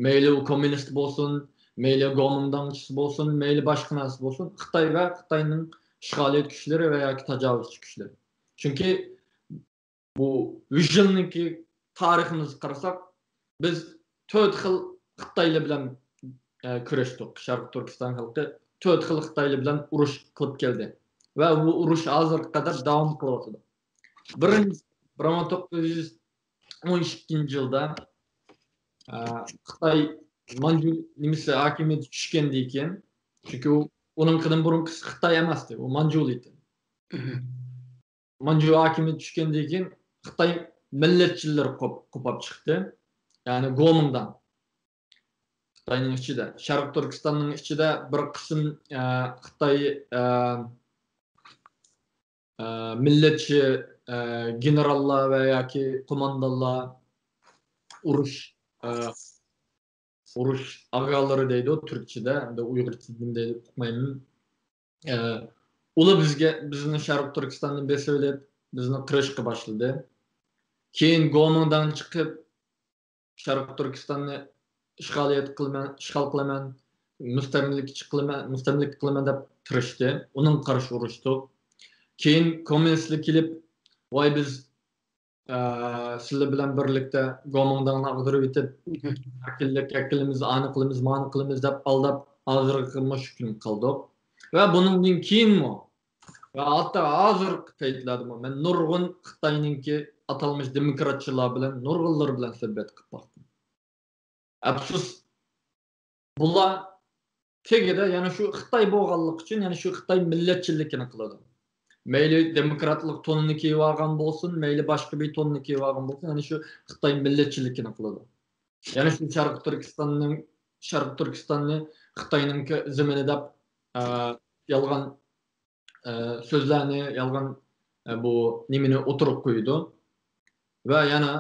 مەيلى ئۇ كوممۇنىست بولسۇن، مەيلى گومىنداڭچىسى بولسۇن، مەيلى باشقا نەرسە بولسۇن، خىتاي ۋە خىتاينىڭ ئىشغالىيەت كۈچلىرى ۋە ياكى تاجاۋۇزچى كۈچلىرى. چۈنكى بۇ يۈز يىلنىڭكى تارىخىمىزغا قارىساق، بىز تۆت خىل خىتايلار بىلەن، ئە، كۈرەشتۇق. شەرقىي تۈركىستان خەلقى تۆت خىل خىتايلار بىلەن ئۇرۇش قىلىپ كەلدى. ۋە بۇ ئۇرۇش ھازىرغا قەدەر داۋام قىلىۋاتىدۇ. بىرىنچى، بىر مىڭ توققۇز يۈز ئون ئىككىنچى يىلدا، ئە، خىتاي مانجۇ نېمىسى ھاكىمىيىتى چۈشكەندىن كېيىن، چۈنكى ئۇ، ئۇنىڭكىدىن بۇرۇنقىسى خىتاي ئەمەستى، ئۇ مانجۇ ئىدى. مانجۇ ھاكىمىيىتى چۈشكەندىن كېيىن خىتاي مىللەتچىلىرى قوپ-، قوپاپ چىقتى. يەنى گومىنداڭ. خىتاينىڭ ئىچىدە، شەرقىي تۈركىستاننىڭ ئىچىدە بىر قىسىم، ئە، خىتاي، ئە، ئە، مىللەتچى، ئە، گېنېراللار ۋە ياكى قوماندانلار، ئۇرۇش، ئە، ئۇرۇش ئاغالىرى دەيدۇ تۈركچىدە، ئەمدى ئۇيغۇرچىدا نېمە دەيدۇ ئۇقمايمەن. ئە، ئۇلار بىزگە، بىزنى شەرقىي تۈركىستاندىن بېسىۋېلىپ، بىزنى قىرىشقا باشلىدى. كېيىن گومىنداڭ چىقىپ، شەرقىي تۈركىستاننى ئىشغالىيەت قىلىمەن، ئىشغال قىلىمەن، مۇستەملىكىچى قىلىمەن، مۇستەملىكە قىلىمەن دەپ تىرىشتى. ئۇنىڭغا قارشى ئۇرۇشتۇق. كېيىن كوممۇنىستلار كېلىپ، ۋاي، بىز، ئە، سىلەر بىلەن بىرلىكتە گومىنداڭنى ئاغدۇرۇۋېتىپ، ئەركىنلىك ئەكېلىمىز، ئانى قىلىمىز، مانى قىلىمىز دەپ ئالداپ، ھازىرغا مۇشۇ كۈنگە قالدۇق. ۋە بۇنىڭدىن كېيىنمۇ ۋە ھەتتا ھازىرقى پەيتلەردىمۇ مەن نۇرغۇن خىتاينىڭكى ئاتالمىش دېموكراتچىلار بىلەن نۇرغۇنلىرى بىلەن سۆھبەت قىلىپ باقتىم. ئەپسۇس، بۇلار تېگىدە يەنە شۇ خىتاي بولغانلىقى ئۈچۈن يەنە شۇ خىتاي مىللەتچىلىكىنى قىلىدۇ. مەيلى دېموكراتلىق توننى كىيىۋالغان بولسۇن، مەيلى باشقا بىر توننى كىيىۋالغان بولسۇن، يەنە شۇ خىتاي مىللەتچىلىكىنى قىلىدۇ. يەنە شۇ شەرقىي تۈركىستاننىڭ، شەرقىي تۈركىستاننى خىتاينىڭكى زېمىنى دەپ، ئە، يالغان، ئە، سۆزلەرنى، يالغان، ئە، بۇ نېمىنى ئوتتۇرىغا قويىدۇ. ۋە يەنە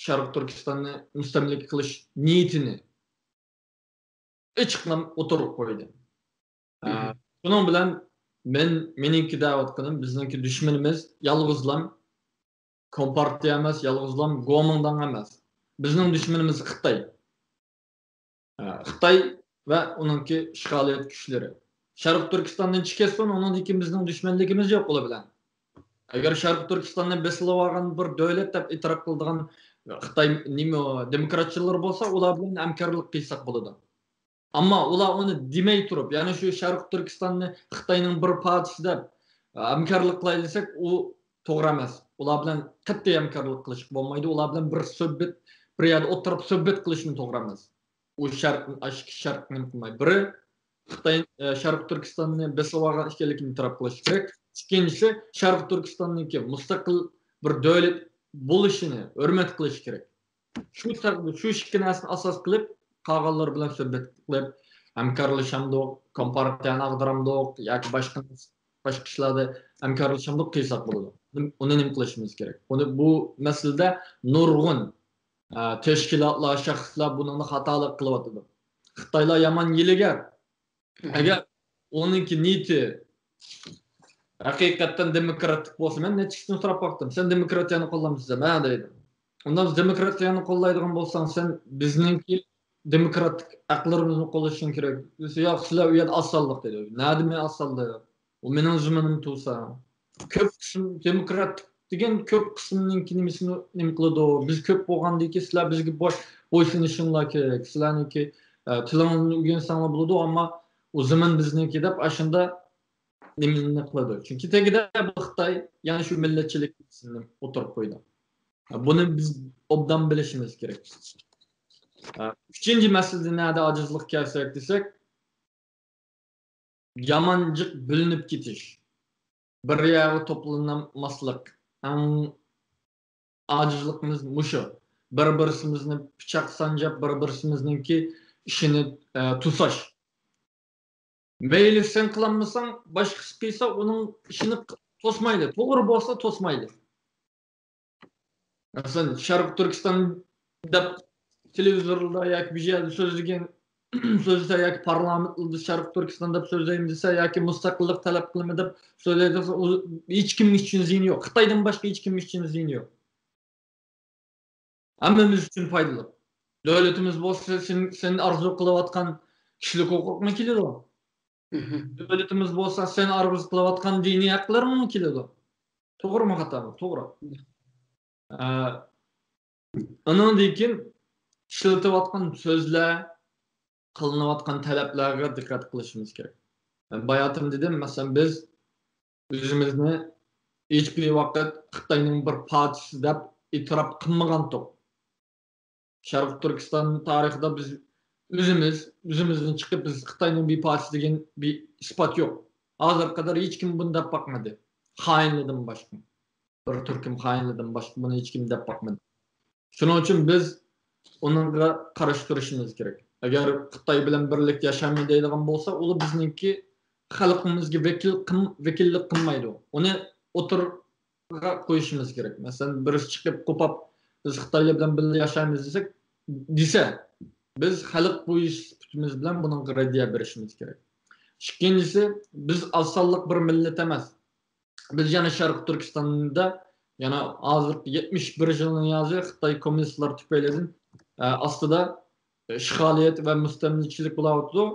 شەرقىي تۈركىستاننى مۇستەملىكە قىلىش نىيىتىنى ئېچىقلام ئوتتۇرىغا قويدى. ئە، شۇنىڭ بىلەن مەن، مېنىڭكى دەۋاتقىنىم، بىزنىڭكى دۈشمىنىمىز يالغۇزلام كومپارتىيە ئەمەس، يالغۇزلام گومىنداڭ ئەمەس. بىزنىڭ دۈشمىنىمىز خىتاي. ئە، خىتاي ۋە ئۇنىڭكى ئىشغالىيەت كۈچلىرى. شەرقىي تۈركىستاندىن چىقىۋەتسۇن، ئۇنىڭدىن كېيىن بىزنىڭ دۈشمەنلىكىمىز يوق ئۇلار بىلەن. ئەگەر شەرقىي تۈركىستاننى بېسىۋالغان بىر دۆلەت دەپ ئېتىراپ قىلىدىغان خىتاي نېمە، دېموكراتچىلار بولسا، ئۇلار بىلەن ھەمكارلىق قىلساق بولىدۇ. ئەمما ئۇلار ئۇنى دېمەي تۇرۇپ، يەنى شۇ شەرقىي تۈركىستاننى خىتاينىڭ بىر پارچىسى دەپ، ئە، ھەمكارلىق قىلاي دېسەك، ئۇ توغرا ئەمەس. ئۇلار بىلەن قەتئىي ھەمكارلىق قىلىشقا بولمايدۇ. ئۇلار بىلەن بىر سۆھبەت، بىر يەردە ئولتۇرۇپ سۆھبەت قىلىشمۇ توغرا ئەمەس. ئۇ شەرت، ئىككى شەرت نېمە قىلماي. بىرى، خىتاي، ئە، شەرقىي تۈركىستاننى بېسىۋالغان ئىكەنلىكىنى ئېتىراپ قىلىش كېرەك. ئىككىنچىسى، شەرقىي تۈركىستاننىڭكى مۇستەقىل بىر دۆلەت بولۇشىنى ھۆرمەت قىلىش كېرەك. شۇ تەر-، شۇ ئىككى نەرسىنى ئاساس قىلىپ، قالغانلار بىلەن سۆھبەت قىلىپ، ھەمكارلىشامدۇق، كومپارتىيەنى ئاغدۇرامدۇق ياكى باشقا، باشقا ئىشلاردا ھەمكارلىشامدۇق قىلساق بولىدۇ. ئۇنى نېمە قىلىشىمىز كېرەك؟ ئۇنى بۇ مەسىلىدە نۇرغۇن، ئە، تەشكىلاتلار، شەخسلەر بۇنىڭدا خاتالىق قىلىۋاتىدۇ. خىتايلار يامان ھىيلىگەر. ئەگەر ئۇنىڭكى نىيىتى ھەقىقەتەن دېموكراتىك بولسا، مەن نەچچە كىشىدىن سوراپ باقتىم، سەن دېموكراتىيەنى قوللامسىز دەپ، ھە دەيدۇ. ئۇنداق دېموكراتىيەنى قوللايدىغان بولساڭ، سەن بىزنىڭكى دېموكراتىك ھەقلىرىمىزنى قوللىشىڭ كېرەك دېسە، ياق، سىلەر ئۇ يەردە ئاز سانلىق دەيدۇ. نەدە مەن ئاز سانلىق؟ ئۇ مېنىڭ زېمىنىم تۇرسا. كۆپ قىسىم دېموكراتىك دېگەن كۆپ قىسىمنىڭكى نېمىسىنى نېمە قىلىدۇ؟ بىز كۆپ بولغاندىن كېيىن سىلەر بىزگە بوي-، بويسۇنۇشۇڭلار كېرەك. سىلەرنىڭكى، ئە، تىلىڭلارنى ئۆگەنسەڭلار بولىدۇ، ئەمما ئۇ زېمىن بىزنىڭكى دەپ ئاشۇنداق نېمىنى قىلىدۇ. چۈنكى تېگىدە بۇ خىتاي يەنە شۇ مىللەتچىلىك مەسىلىنى ئوتتۇرىغا قويىدۇ. بۇنى بىز ئوبدان بىلىشىمىز كېرەك. ئۈچىنچى مەسىلىدە نەدە ئاجىزلىق كەلسەك دېسەك، يامان جىق بۆلۈنۈپ كېتىش، بىر يەرگە توپلىنالماسلىق، ئەڭ ئاجىزلىقىمىز مۇشۇ. بىر-بىرسىمىزنى پىچاق سانجاپ، بىر-بىرسىمىزنىڭكى ئىشىنى، ئە، توساش. مەيلى سەن قىلالمىساڭ، باشقىسى قىلسا، ئۇنىڭ ئىشىنى ق-، توسمايلى. توغرا بولسا توسمايلى. مەسىلەن، شەرقىي تۈركىستان دەپ تېلېۋىزوردا ياكى بىر يەردە سۆزلىگەن، سۆزلىسە ياكى پارلامېنتلاردا شەرقىي تۈركىستان دەپ سۆزلەيمەن دېسە ياكى مۇستەقىللىق تەلەپ قىلىمەن دەپ سۆزلەيدۇ دېسە، ئۇ ھېچكىمنىڭ ئۈچۈن زىيىنى يوق. خىتايدىن باشقا ھېچكىمنىڭ ئۈچۈن زىيىنى يوق. ھەممىمىز ئۈچۈن پايدىلىق. دۆلىتىمىز بولسا سېن، سەن ئارزۇ قىلىۋاتقان كىشىلىك ھوقۇقمۇ كېلىدۇ. دۆلىتىمىز بولسا سەن ئارزۇ قىلىۋاتقان دىنىي ھەقلىرىڭمۇ كېلىدۇ. توغرىمۇ خاتامۇ؟ توغرا. ئە، ئۇنىڭدىن كېيىن ئىشلىتىۋاتقان سۆزلەر، قىلىنىۋاتقان تەلەپلەرگە دىققەت قىلىشىمىز كېرەك. مەن باياتىن دېدىم، مەسىلەن، بىز ئۆزىمىزنى ھېچبىر ۋاقىت خىتاينىڭ بىر پارچىسى دەپ ئېتىراپ قىلمىغانتۇق. شەرقىي تۈركىستان تارىخىدا بىز ئۆزىمىز، ئۆزىمىزدىن چىقىپ، بىز خىتاينىڭ بىر پارچىسى دېگەن بىر ئىسپات يوق. ھازىرغا قەدەر ھېچكىم بۇنى دەپ باقمىدى. خائىنلىدىن باشقا. بىر تۈركۈم خائىنلىدىن باشقا بۇنى ھېچكىم دەپ باقمىدى. شۇنىڭ ئۈچۈن بىز ئۇنىڭغا قارشى تۇرۇشىمىز كېرەك. ئەگەر خىتاي بىلەن بىرلىكتە ياشايمەن دەيدىغان بولسا، ئۇلار بىزنىڭكى خەلقىمىزگە ۋەكىل قىم-، ۋەكىللىك قىلمايدۇ. ئۇنى ئوتتۇرىغا قويۇشىمىز كېرەك. مەسىلەن، بىرسى چىقىپ قوپاپ، «بىز خىتايلار بىلەن بىللە ياشايمىز» دېسەك، دېسە، بىز خەلق بويىچە سۈپىتىمىز بىلەن بۇنىڭغا رەددىيە بېرىشىمىز كېرەك. ئىككىنچىسى، بىز ئاز سانلىق بىر مىللەت ئەمەس. بىز يەنە شەرقىي تۈركىستاندا يەنە ھازىرقى يەتمىش بىر يىلنىڭ يازى خىتاي كوممۇنىستلار تۈپەيلىدىن، ئە، ئاستىدا، ئە، ئىشغالىيەت ۋە مۇستەملىكىچىلىك بولاۋاتىدۇ.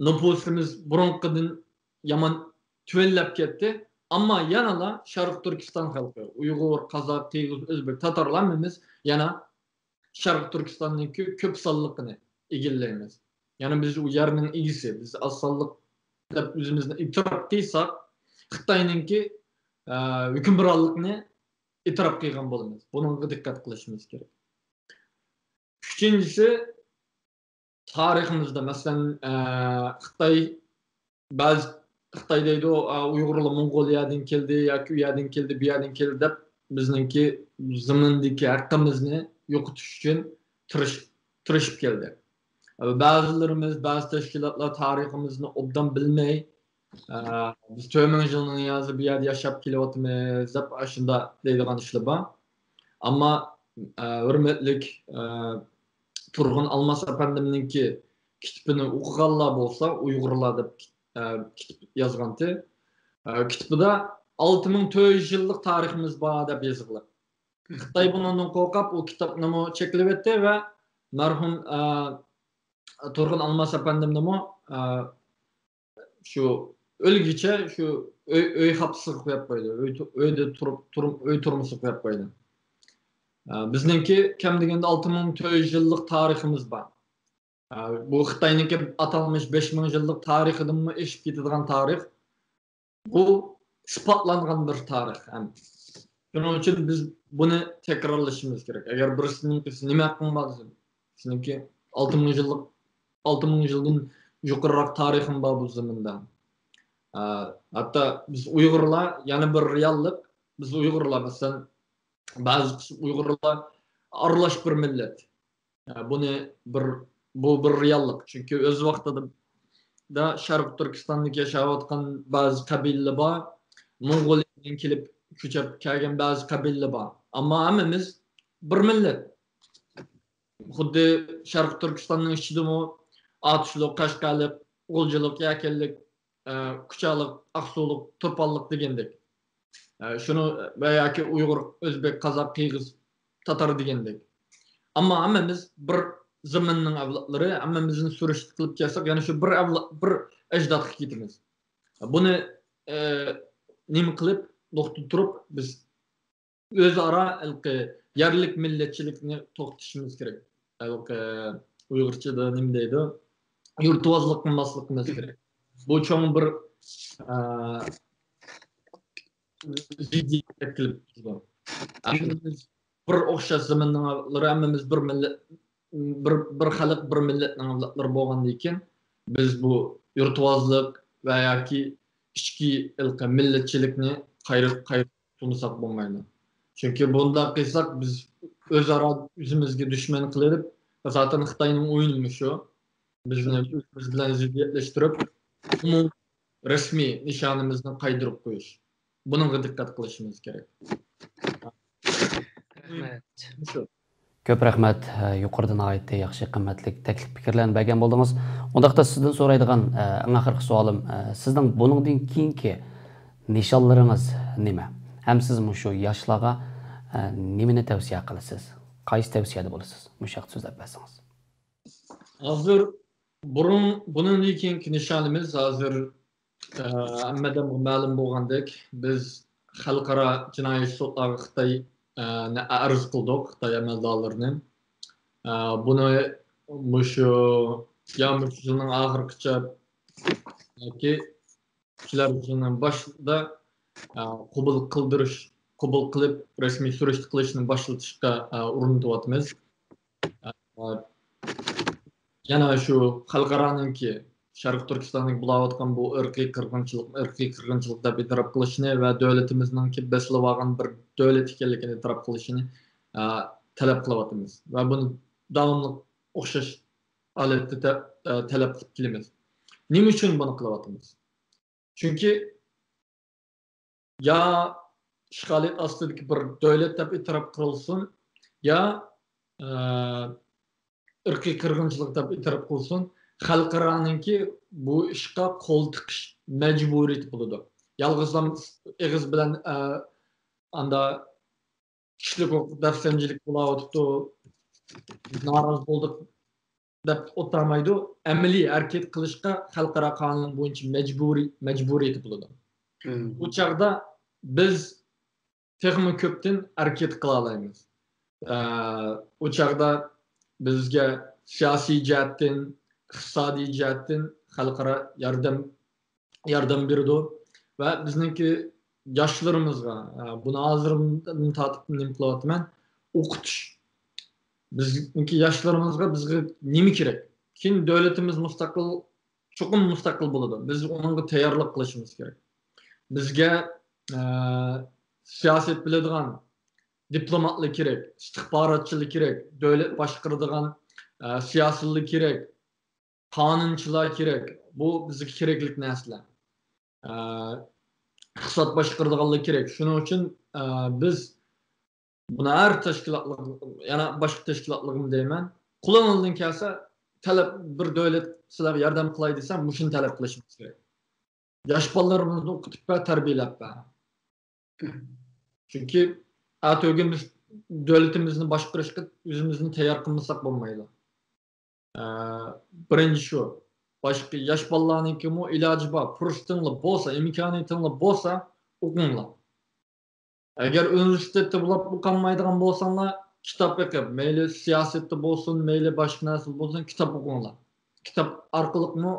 نوپۇسىمىز بۇرۇنقىدىن يامان تۆۋەنلەپ كەتتى. ئەمما يەنىلا شەرقىي تۈركىستان خەلقى، ئۇيغۇر، قازاق، قىرغىز، ئۆزبېك، تاتارلار ھەممىمىز يەنە شەرقىي تۈركىستاننىڭكى كۆپ سانلىقىنى ئىگىلەيمىز. يەنى بىز ئۇ يەرنىڭ ئىگىسى، بىز ئاز سانلىق دەپ ئۆزىمىزنى ئېتىراپ قىلساق، خىتاينىڭكى، ئە، ھۆكۈمرانلىقىنى ئېتىراپ قىلغان بولىمىز. بۇنىڭغا دىققەت قىلىشىمىز كېرەك. ئۈچىنچىسى، تارىخىمىزدا، مەسىلەن، ئە، خىتاي، بەزى خىتاي دەيدۇ، ئا، ئۇيغۇرلار موڭغۇلىيەدىن كەلدى ياكى ئۇ يەردىن كەلدى، بۇ يەردىن كەلدى دەپ بىزنىڭكى زېمىندىكى ھەققىمىزنى يوقىتىش ئۈچۈن تىرىش-، تىرىشىپ كەلدى. بەزىلىرىمىز، بەزى تەشكىلاتلار تارىخىمىزنى ئوبدان بىلمەي، ئە، بىز تۆت مىڭ يىلنىڭ يازى بۇ يەردە ياشاپ كېلىۋاتىمىز دەپ ئاشۇنداق دەيدىغان ئىشلار بار. ئەمما، ئە، ھۆرمەتلىك، ئە، تۇرغۇن ئالماس ئەپەندىمنىڭكى كىتىپىنى ئوقۇغانلار بولسا، ئۇيغۇرلار دەپ، ئە، كىتاب يازغانتى. ئە، كىتابىدا ئالتە مىڭ تۆت يۈز يىللىق تارىخىمىز بار دەپ يېزىلغان. خىتاي بۇنىڭدىن قورقۇپ، ئۇ كىتابنىمۇ چەكلىۋەتتى ۋە مەرھۇم، ئە، تۇرغۇن ئالماس ئەپەندىمنىمۇ، ئە، شۇ ئۆلگىچە شۇ ئۆي، ئۆي خاپىسىغا قويۇپ قويدى. ئۆي تۇ-، ئۆيدە تۇرۇپ، تۇرۇپ، ئۆي تۈرمىسىگە قويۇپ قويدى. ئە، بىزنىڭكى كەم دېگەندە ئالتە مىڭ تۆت يۈز يىللىق تارىخىمىز بار. ئە، بۇ خىتاينىڭكى ئاتالمىش بەش مىڭ يىللىق تارىخىدىنمۇ ئېشىپ كېتىدىغان تارىخ. بۇ ئىسپاتلانغان بىر تارىخ ھەم. شۇنىڭ ئۈچۈن بىز بۇنى تەكرارلىشىمىز كېرەك. ئەگەر بىرسىنىڭكى نېمە ھەققىڭ بار دېسە، سېنىڭكى ئالتە مىڭ يىللىق، ئالتە مىڭ يىلدىن يۇقىرىراق تارىخىڭ بار بۇ زېمىندا. ئە، ھەتتا بىز ئۇيغۇرلار يەنە بىر رېئاللىق، بىز ئۇيغۇرلار، مەسىلەن، بەزى قىسىم ئۇيغۇرلار ئارىلاش بىر مىللەت. ئە، بۇنى بىر، بۇ بىر رېئاللىق. چۈنكى ئۆز ۋاقتىدا شەرقىي تۈركىستاندىكى ياشاۋاتقان بەزى قەبىلىلەر بار، موڭغۇلىيەدىن كېلىپ كۆچۈپ كەلگەن بەزى قەبىلىلەر بار. ئەمما ھەممىمىز بىر مىللەت. خۇددى شەرقىي تۈركىستاننىڭ ئىچىدىمۇ ئاتۇشلۇق، قەشقەرلىك، غۇلجىلىق، يەكەنلىك، ئە، كۇچالىق، ئاقسۇلۇق، تۇرپانلىق دېگەندەك. ئە، شۇنى ۋە ياكى ئۇيغۇر، ئۆزبېك، قازاق، قىرغىز، تاتار دېگەندەك. ئەمما ھەممىمىز بىر زېمىننىڭ ئەۋلادلىرى، ھەممىمىزنى سۈرۈشتە قىلىپ كەلسەك، يەنە شۇ بىر ئەۋلا-، بىر ئەجدادقا كېتىمىز. بۇنى، ئە، نېمە قىلىپ، نۇقتىدا تۇرۇپ، بىز ئۆزئارا ھېلىقى يەرلىك مىللەتچىلىكنى توختىتىشىمىز كېرەك. ھېلىقى ئۇيغۇرچىدا نېمە دەيدۇ؟ يۇرتۋازلىق قىلماسلىقىمىز كېرەك. بۇ چوڭ بىر، ئە، زىددىيەت كېلىپ چىقىدۇ. ھەممىمىز بىر ئوخشاش زېمىننىڭ ئەۋلادلىرى، ھەممىمىز بىر مىللەت، بىر، بىر خەلق، بىر مىللەتنىڭ ئەۋلادلىرى بولغاندىن كېيىن، بىز بۇ يۇرتۋازلىق ۋە ياكى ئىچكى ھېلىقى مىللەتچىلىكنى قايرىپ، قايرىپ تۇرمىساق بولمايدۇ. چۈنكى بۇنداق قىلساق، بىز ئۆزئارا ئۆزىمىزگە دۈشمەن قىلىپ، زاتەن خىتاينىڭ ئويۇنى شۇ. بىزنى ئۆزىمىز بىلەن زىددىيەتلەشتۈرۈپ، ئومۇمىي رەسمىي نىشانىمىزنى قايدۇرۇپ قويۇش. بۇنىڭغا دىققەت قىلىشىمىز كېرەك. رەھمەت. شۇ. كۆپ رەھمەت. يۇقىرىدا ناھايىتى ياخشى، قىممەتلىك تەكلىپ پىكىرلەرنى بەرگەن بولدىڭىز. ئۇنداقتا سىزدىن سورايدىغان، ئە، ئەڭ ئاخىرقى سوئالىم، ئە، سىزنىڭ بۇنىڭدىن كېيىنكى نىشانلىرىڭىز نېمە؟ ھەم سىز مۇشۇ ياشلارغا، ئە، نېمىنى تەۋسىيە قىلىسىز؟ قايسى تەۋسىيەدە بولىسىز؟ مۇشۇ ھەقتە سۆزلەپ بەرسىڭىز. ھازىر بۇرۇن، بۇنىڭدىن كېيىنكى نىشانىمىز ھازىر، ئە، ھەممە ئادەمگە مەلۇم بولغاندەك، بىز خەلقئارا جىنايى سوتلارغا خىتاي، ئە، نى ئەرز قىلدۇق، خىتاي ئەمەلدارلىرىنى. ئە، بۇنى مۇشۇ، يا مۇشۇ يىلنىڭ ئاخىرىغىچە ياكى كېلەر يىلنىڭ باشىدا، ئە، قوبۇل قىلدۇرۇش، قوبۇل قىلىپ، رەسمىي سۈرۈشتە قىلىشنى باشلىتىشقا، ئە، ئۇرۇنۇۋاتىمىز. ئە، يەنە شۇ خەلقئارانىڭكى، شەرقىي تۈركىستاننىڭ بولاۋاتقان بۇ ئىرقىي قىرغىنچىلىق، ئىرقىي قىرغىنچىلىق دەپ ئېتىراپ قىلىشىنى ۋە دۆلىتىمىزنىڭكى بېسىلىۋالغان بىر دۆلەت ئىكەنلىكىنى ئېتىراپ قىلىشىنى، ئە، تەلەپ قىلىۋاتىمىز. ۋە بۇنى داۋاملىق ئوخشاش ھالەتتە تە-، ئە، تەلەپ قىلىپ كېلىمىز. نېمە ئۈچۈن بۇنى قىلىۋاتىمىز؟ چۈنكى يا ئىشغالىيەت ئاستىدىكى بىر دۆلەت دەپ ئېتىراپ قىلسۇن، يا، ئە، ئىرقىي قىرغىنچىلىق دەپ ئېتىراپ قىلسۇن، خەلقئارانىڭكى بۇ ئىشقا قول تىقىش مەجبۇرىيىتى بولىدۇ. يالغۇزلا ئېغىز بىلەن، ئە، ئاندا كىشىلىك ھوقۇق دەپسەندىچىلىك بولاۋاتىدۇ، نارازى بولدۇق دەپ ئولتۇرمايدۇ. ئەمەلىي ھەرىكەت قىلىشقا خەلقئارا قانۇن بويىچە مەجبۇرىي، مەجبۇرىيىتى بولىدۇ. بۇ چاغدا بىز تېخىمۇ كۆپتىن ھەرىكەت قىلالايمىز. ئە، ئۇ چاغدا بىزگە سىياسىي جەھەتتىن، ئىقتىسادىي جەھەتتىن خەلقئارا ياردەم ياردەم بېرىدۇ. ۋە بىزنىڭكى ياشلىرىمىزغا، ئە، بۇنى ھازىردىن تارتىپ نېمە قىلىۋاتىمەن؟ ئوقۇتۇش. بىزنىڭكى ياشلىرىمىزغا بىزگە نېمە كېرەك؟ كېيىن دۆلىتىمىز مۇستەقىل، چوقۇم مۇستەقىل بولىدۇ. بىز ئۇنىڭغا تەييارلىق قىلىشىمىز كېرەك. بىزگە، ئە، سىياسەت بىلىدىغان دىپلوماتلار كېرەك، ئىستىخباراتچىلار كېرەك، دۆلەت باشقۇرىدىغان، ئە، سىياسىيلار كېرەك، قانۇنچىلار كېرەك. بۇ بىزگە كېرەكلىك نەرسىلەر. ئە، ئىقتىساد باشقۇرىدىغانلار كېرەك. شۇنىڭ ئۈچۈن، ئە، بىز بۇنى ھەر تەشكىلاتلىق، يەنە باشقا تەشكىلاتلىقمۇ دەيمەن، قولۇڭىزدىن كەلسە، تەلەپ، بىر دۆلەت سىلەرگە ياردەم قىلاي دېسە، مۇشۇنى تەلەپ قىلىشىمىز كېرەك. ياش بالىلىرىمىزنى ئوقۇتۇپ ۋە تەربىيەلەپ بەر. چۈنكى ئەتىگۈن بىز دۆلىتىمىزنى باشقۇرۇشقا ئۆزىمىزنى تەييار قىلمىساق بولمايدۇ. ئە، بىرىنچى شۇ. باشقا ياش بالىلارنىڭكىمۇ ئىلاجى بار. پۇرسىتىڭلار بولسا، ئىمكانىيىتىڭلار بولسا، ئوقۇڭلار. ئەگەر ئۇنىۋېرسىتېتتا بولۇپ ئوقالمايدىغان بولساڭلار، كىتاب ئېقىپ، مەيلى سىياسەتتە بولسۇن، مەيلى باشقا نەرسە بولسۇن، كىتاب ئوقۇڭلار. كىتاب ئارقىلىقمۇ،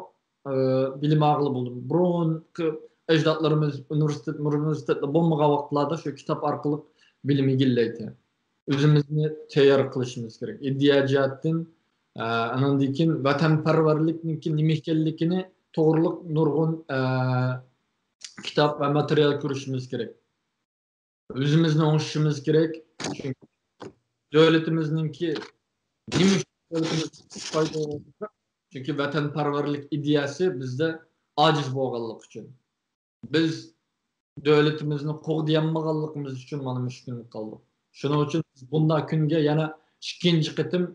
ئى، بىلىم ئالغىلى بولىدۇ. بۇرۇنقى ئەجدادلىرىمىز ئۇنىۋېرسىتېت، ئۇنىۋېرسىتېتتا بولمىغان ۋاقىتلاردا شۇ كىتاب ئارقىلىق بىلىم ئىگىلەيتتى. ئۆزىمىزنى تەييار قىلىشىمىز كېرەك. ئىدىيە جەھەتتىن، ئە، ئاناندىن كېيىن ۋەتەنپەرۋەرلىكنىڭكى نېمە ئىكەنلىكىنى توغرۇلۇق نۇرغۇن، ئە، كىتاب ۋە ماتېرىيال كۆرۈشىمىز كېرەك. ئۆزىمىزنى ئوڭشىشىمىز كېرەك. چۈنكى دۆلىتىمىزنىڭكى نېمە ئۈچۈن دۆلىتىمىز پايدا، چۈنكى ۋەتەنپەرۋەرلىك ئىدىيەسى بىزدە ئاجىز بولغانلىقى ئۈچۈن. بىز دۆلىتىمىزنى قوغدىيالمىغانلىقىمىز ئۈچۈن مانا مۇشۇ كۈنگە قالدۇق. شۇنىڭ ئۈچۈن بىز بۇنداق كۈنگە يەنە ئىككىنچى قېتىم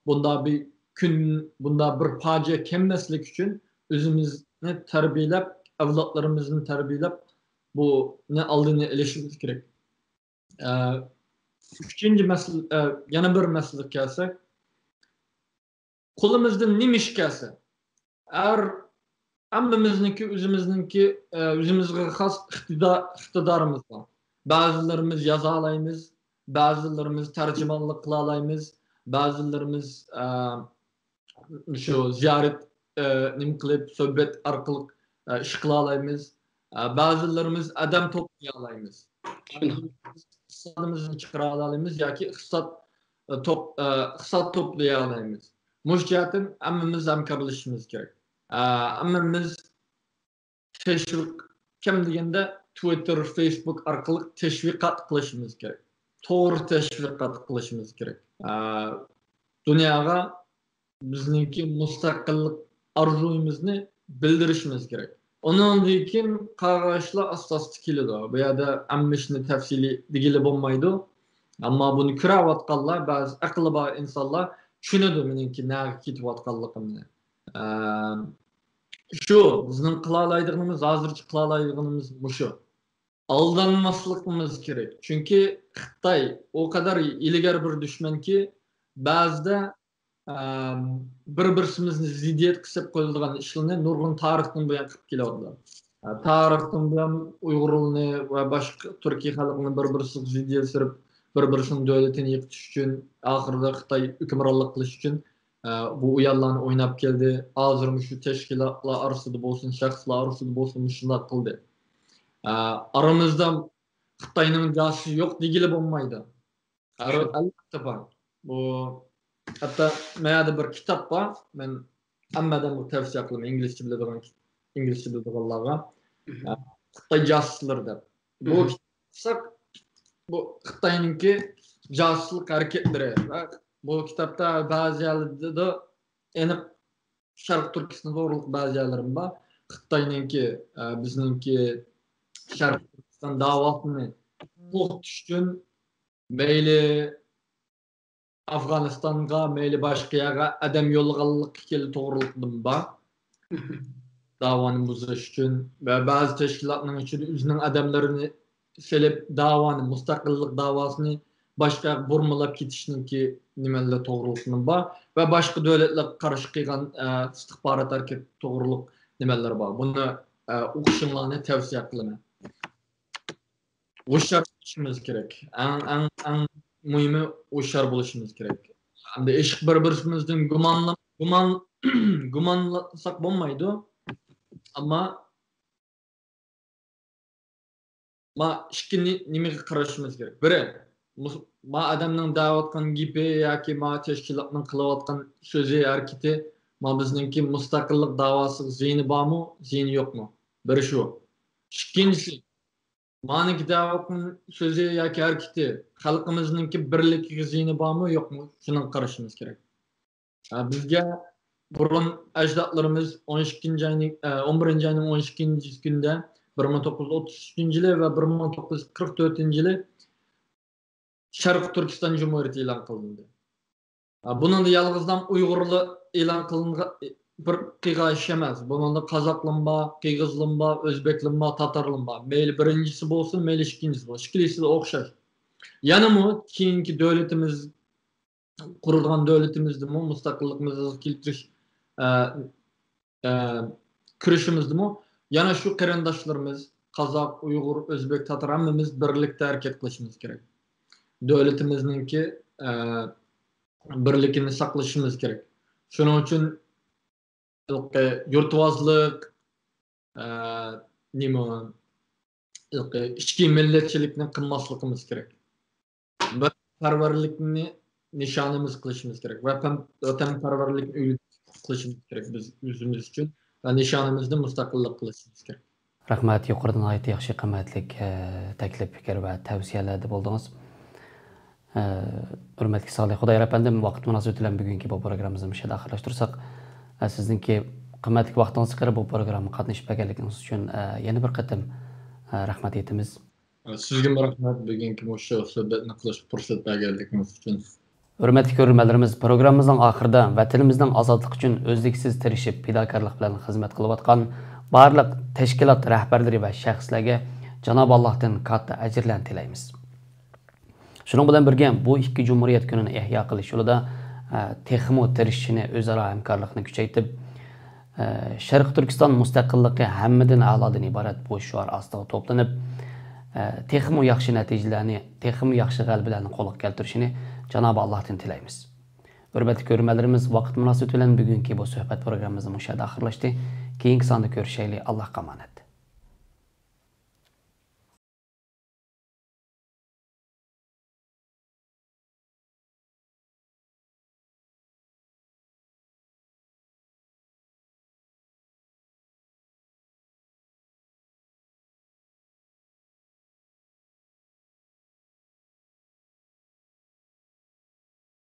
بۇنداق بىر كۈن، بۇنداق بىر پاجىئە كەلمەسلىك ئۈچۈن ئۆزىمىزنى تەربىيەلەپ، ئەۋلادلىرىمىزنى تەربىيەلەپ، بۇنى ئالدىنى ئېلىشىمىز كېرەك. ئە، ئۈچىنچى مەسىلە، ئە، يەنە بىر مەسىلىگە كەلسەك، قولىمىزدىن نېمە ئىش كەلسە، ھەر، ھەممىمىزنىڭكى ئۆزىمىزنىڭكى، ئە، ئۆزىمىزگە خاس ئىقتىدا-، ئىقتىدارىمىز بار. بەزىلىرىمىز يازالايمىز، بەزىلىرىمىز تەرجىمانلىق قىلالايمىز، بەزىلىرىمىز، ئە، شۇ زىيارەت، ئە، نېمە قىلىپ، سۆھبەت ئارقىلىق، ئە، ئىش قىلالايمىز. ئە، بەزىلىرىمىز ئادەم توپلىيالايمىز. شۇنداق. ئىقتىسادىمىزنى چىقىرالايمىز ياكى ئىقتىساد، ئە، توپ-، ئە، ئىقتىساد توپلىيالايمىز. مۇشۇ جەھەتتىن ھەممىمىز ھەمكارلىشىشىمىز كېرەك. ئە، ھەممىمىز تەشۋىق، كەم دېگەندە تىۋىتتېر، فېيسبۇك ئارقىلىق تەشۋىقات قىلىشىمىز كېرەك. توغرا تەشۋىقات قىلىشىمىز كېرەك. ئە، دۇنياغا بىزنىڭكى مۇستەقىللىق ئارزۇيىمىزنى بىلدۈرۈشىمىز كېرەك. ئۇنىڭدىن كېيىن قالغان ئىشلار ئاستا-ئاستا كېلىدۇ. بۇ يەردە ھەممە ئىشنى تەپسىلىي دېگىلى بولمايدۇ. ئەمما بۇنى كۆرۈۋاتقانلار، بەزى ئەقلى بار ئىنسانلار چۈشىنىدۇ مېنىڭكى نەگە كېتىۋاتقانلىقىمنى. ئە، شۇ، بىزنىڭ قىلالايدىغىنىمىز، ھازىرچە قىلالايدىغىنىمىز مۇشۇ. ئالدانماسلىقىمىز كېرەك. چۈنكى خىتاي ئۇ قەدەر ھىيلىگەر بىر دۈشمەنكى، بەزىدە، ئە، بىر-بىرسىمىزنى زىددىيەتكە سېلىپ قويىدىغان ئىشلارنى نۇرغۇن تارىختىن بۇيان قىلىپ كېلىۋاتىدۇ. ئە، تارىختىن بۇيان ئۇيغۇرلارنى ۋە باشقا تۈركىي خەلقنى بىر-بىرسىگە زىددىيەت سېلىپ، بىر-بىرسىنىڭ دۆلىتىنى يىقىتىش ئۈچۈن، ئاخىرىدا خىتاي ھۆكۈمرانلىق قىلىش ئۈچۈن، ئە، بۇ ئويۇنلارنى ئويناپ كەلدى. ھازىر مۇشۇ تەشكىلاتلار ئارىسىدا بولسۇن، شەخسلەر ئارىسىدا بولسۇن، مۇشۇنداق قىلدى. ئە، ئارىمىزدا خىتاينىڭ جاسۇسى يوق دېگىلى بولمايدۇ. ئەر-، ئەلۋەتتە بار. بۇ، ھەتتا مەيەردە بىر كىتاب بار. مەن ھەممە ئادەمگە تەۋسىيە قىلىمەن، ئىنگلىزچە بىلىدىغان، ئىنگلىزچە بىلىدىغانلارغا. مھم. ئە، خىتاي جاسۇسلىرى دەپ. بۇ مھم. كىتاب ئوقۇساق، بۇ خىتاينىڭكى جاسۇسلۇق ھەرىكەتلىرى. ۋە بۇ كىتابتا بەزى يەرلەردە ئېنىق شەرقىي تۈركىستان توغرۇلۇق بەزى يەرلىرىم بار. خىتاينىڭكى، ئە، بىزنىڭكى شەرقىي تۈركىستان داۋاسىنى توختىتىش ئۈچۈن مەيلى ئافغانىستانغا، مەيلى باشقا يەرگە ئادەم يوللىغانلىقى توغرۇلۇقىدىمۇ بار. داۋانى بۇزۇش ئۈچۈن ۋە بەزى تەشكىلاتنىڭ ئىچىدە ئۆزىنىڭ ئادەملىرىنى سېلىپ، داۋانى، مۇستەقىللىق داۋاسىنى باشقا يەرگە بۇرمىلاپ كېتىشنىڭكى نېمىلەر توغرۇلۇقىمۇ بار ۋە باشقا دۆلەتلەرگە قارشى قىلغان، ئە، ئىستىخبارات ھەرىكەت توغرۇلۇق نېمىلەر بار. بۇنى، ئە، ئوقۇشۇڭلارنى تەۋسىيە قىلىمەن. ھوشيار بولۇشىمىز كېرەك. ئەڭ، ئەڭ، ئەڭ مۇھىمى ھوشيار بولۇشىمىز كېرەك. ئەمدى ئىشق بىر-بىرىمىزدىن گۇمانلا-، گۇمان-، گۇمانلىساق بولمايدۇ. ئەمما ما ئىككى نى-، نېمىگە قارىشىمىز كېرەك؟ بىرى، مۇس-، ما ئادەمنىڭ دەۋاتقان گېپى ياكى ما تەشكىلاتنىڭ قىلىۋاتقان سۆزى، ھەرىكىتى ما بىزنىڭكى مۇستەقىللىق داۋاسىغا زىيىنى بارمۇ، زىيىنى يوقمۇ؟ بىرى شۇ. ئىككىنچىسى، مانىڭكى دەۋاتقان سۆزى ياكى ھەرىكىتى خەلقىمىزنىڭكى بىرلىكىگە زىيىنى بارمۇ، يوقمۇ؟ شۇنىڭغا قارىشىمىز كېرەك. ئە، بىزگە بۇرۇن ئەجدادلىرىمىز ئون ئىككىنچى ئاينىڭ، ئە، ئون بىرىنچى ئاينىڭ ئون ئىككىنچى كۈنىدە، بىر مىڭ توققۇز يۈز ئوتتۇز ئۈچىنچى يىلى ۋە بىر مىڭ توققۇز يۈز قىرىق تۆتىنچى يىلى شەرقىي تۈركىستان جۇمھۇرىيىتى ئېلان قىلىندى. ئە، بۇنىڭدا يالغۇزلا ئۇيغۇرلار ئېلان قىلىنغان بىر قىلغان ئىش ئەمەس. بۇنىڭدا قازاقلىمۇ بار، قىرغىزلىمۇ بار، ئۆزبەكلىمۇ بار، تاتارلىمۇ بار. مەيلى بىرىنچىسى بولسۇن، مەيلى ئىككىنچىسى بولسۇن، ئىككىلىسى ئوخشاش. يەنىمۇ كېيىنكى دۆلىتىمىز، قۇرىدىغان دۆلىتىمىزدىمۇ، مۇستەقىللىقىمىزنى كەلتۈرۈش، ئە، ئە، كۈرىشىمىزدىمۇ يەنە شۇ قېرىنداشلىرىمىز، قازاق، ئۇيغۇر، ئۆزبېك، تاتار ھەممىمىز بىرلىكتە ھەرىكەت قىلىشىمىز كېرەك. دۆلىتىمىزنىڭكى، ئە، بىرلىكىنى ساقلىشىمىز كېرەك. شۇنىڭ ئۈچۈن ھېلىقى يۇرتۋازلىق، ئە، نېمە، ھېلىقى ئىچكى مىللەتچىلىكنى قىلماسلىقىمىز كېرەك. ۋەتەنپەرۋەرلىكنى نىشانىمىز قىلىشىمىز كېرەك. ۋەتەن، ۋەتەنپەرۋەرلىكنى ئۈلگە قىلىشىمىز كېرەك بىز ئۆزىمىز ئۈچۈن ۋە نىشانىمىزنى مۇستەقىللىق قىلىشىمىز كېرەك. رەھمەت، يۇقىرىدا ناھايىتى ياخشى، قىممەتلىك، ئە، تەكلىپ، پىكىر ۋە تەۋسىيەلەردە بولدىڭىز. ئە، ھۆرمەتلىك سالىھ خۇدايار ئەپەندىم، ۋاقىت مۇناسىۋىتى بىلەن بۈگۈنكى بۇ پروگراممىمىزنى مۇشۇ يەردە ئاخىرلاشتۇرساق، ئە، سىزنىڭكى قىممەتلىك ۋاقتىڭىزنى چىقىرىپ بۇ پروگراممىغا قاتنىشىپ بەرگەنلىكىڭىز ئۈچۈن، ئە، يەنە بىر قېتىم، ئە، رەھمەت ئېيتىمىز. سىزگىمۇ رەھمەت، بۈگۈنكى مۇشۇ سۆھبەتنى قىلىشقا پۇرسەت بەرگەنلىكىڭىز ئۈچۈن. ھۆرمەتلىك كۆرۈرمەنلىرىمىز، پروگراممىمىزنىڭ ئاخىرىدا ۋەتىنىمىزنىڭ ئازادلىقى ئۈچۈن ئۈزلۈكسىز تىرىشىپ، پىداكارلىق بىلەن خىزمەت قىلىۋاتقان بارلىق تەشكىلات رەھبەرلىرى ۋە شەخسلەرگە جانابى ئاللاھتىن كاتتا ئەجىرلەرنى تىلەيمىز. شۇنىڭ بىلەن بىرگە، بۇ ئىككى جۇمھۇرىيەت كۈنىنى ئىھيا قىلىش يولىدا، ئە، تېخىمۇ تىرىشىشنى، ئۆزئارا ھەمكارلىقنى كۈچەيتىپ، ئە، شەرقىي تۈركىستان مۇستەقىللىقى ھەممىدىن ئەلادىن ئىبارەت بۇ شوئار ئاستىغا توپلىنىپ، ئە، تېخىمۇ ياخشى نەتىجىلەرنى، تېخىمۇ ياخشى غەلىبىلەرنى قولغا كەلتۈرۈشىنى جانابى ئاللاھتىن تىلەيمىز. ھۆرمەتلىك كۆرۈرمەنلىرىمىز، ۋاقىت مۇناسىۋىتى بىلەن بۈگۈنكى بۇ سۆھبەت پروگراممىمىزمۇ مۇشۇ يەردە ئاخىرلاشتى. كېيىنكى ساندا كۆرۈشەيلى. ئاللاھقا ئامانەت.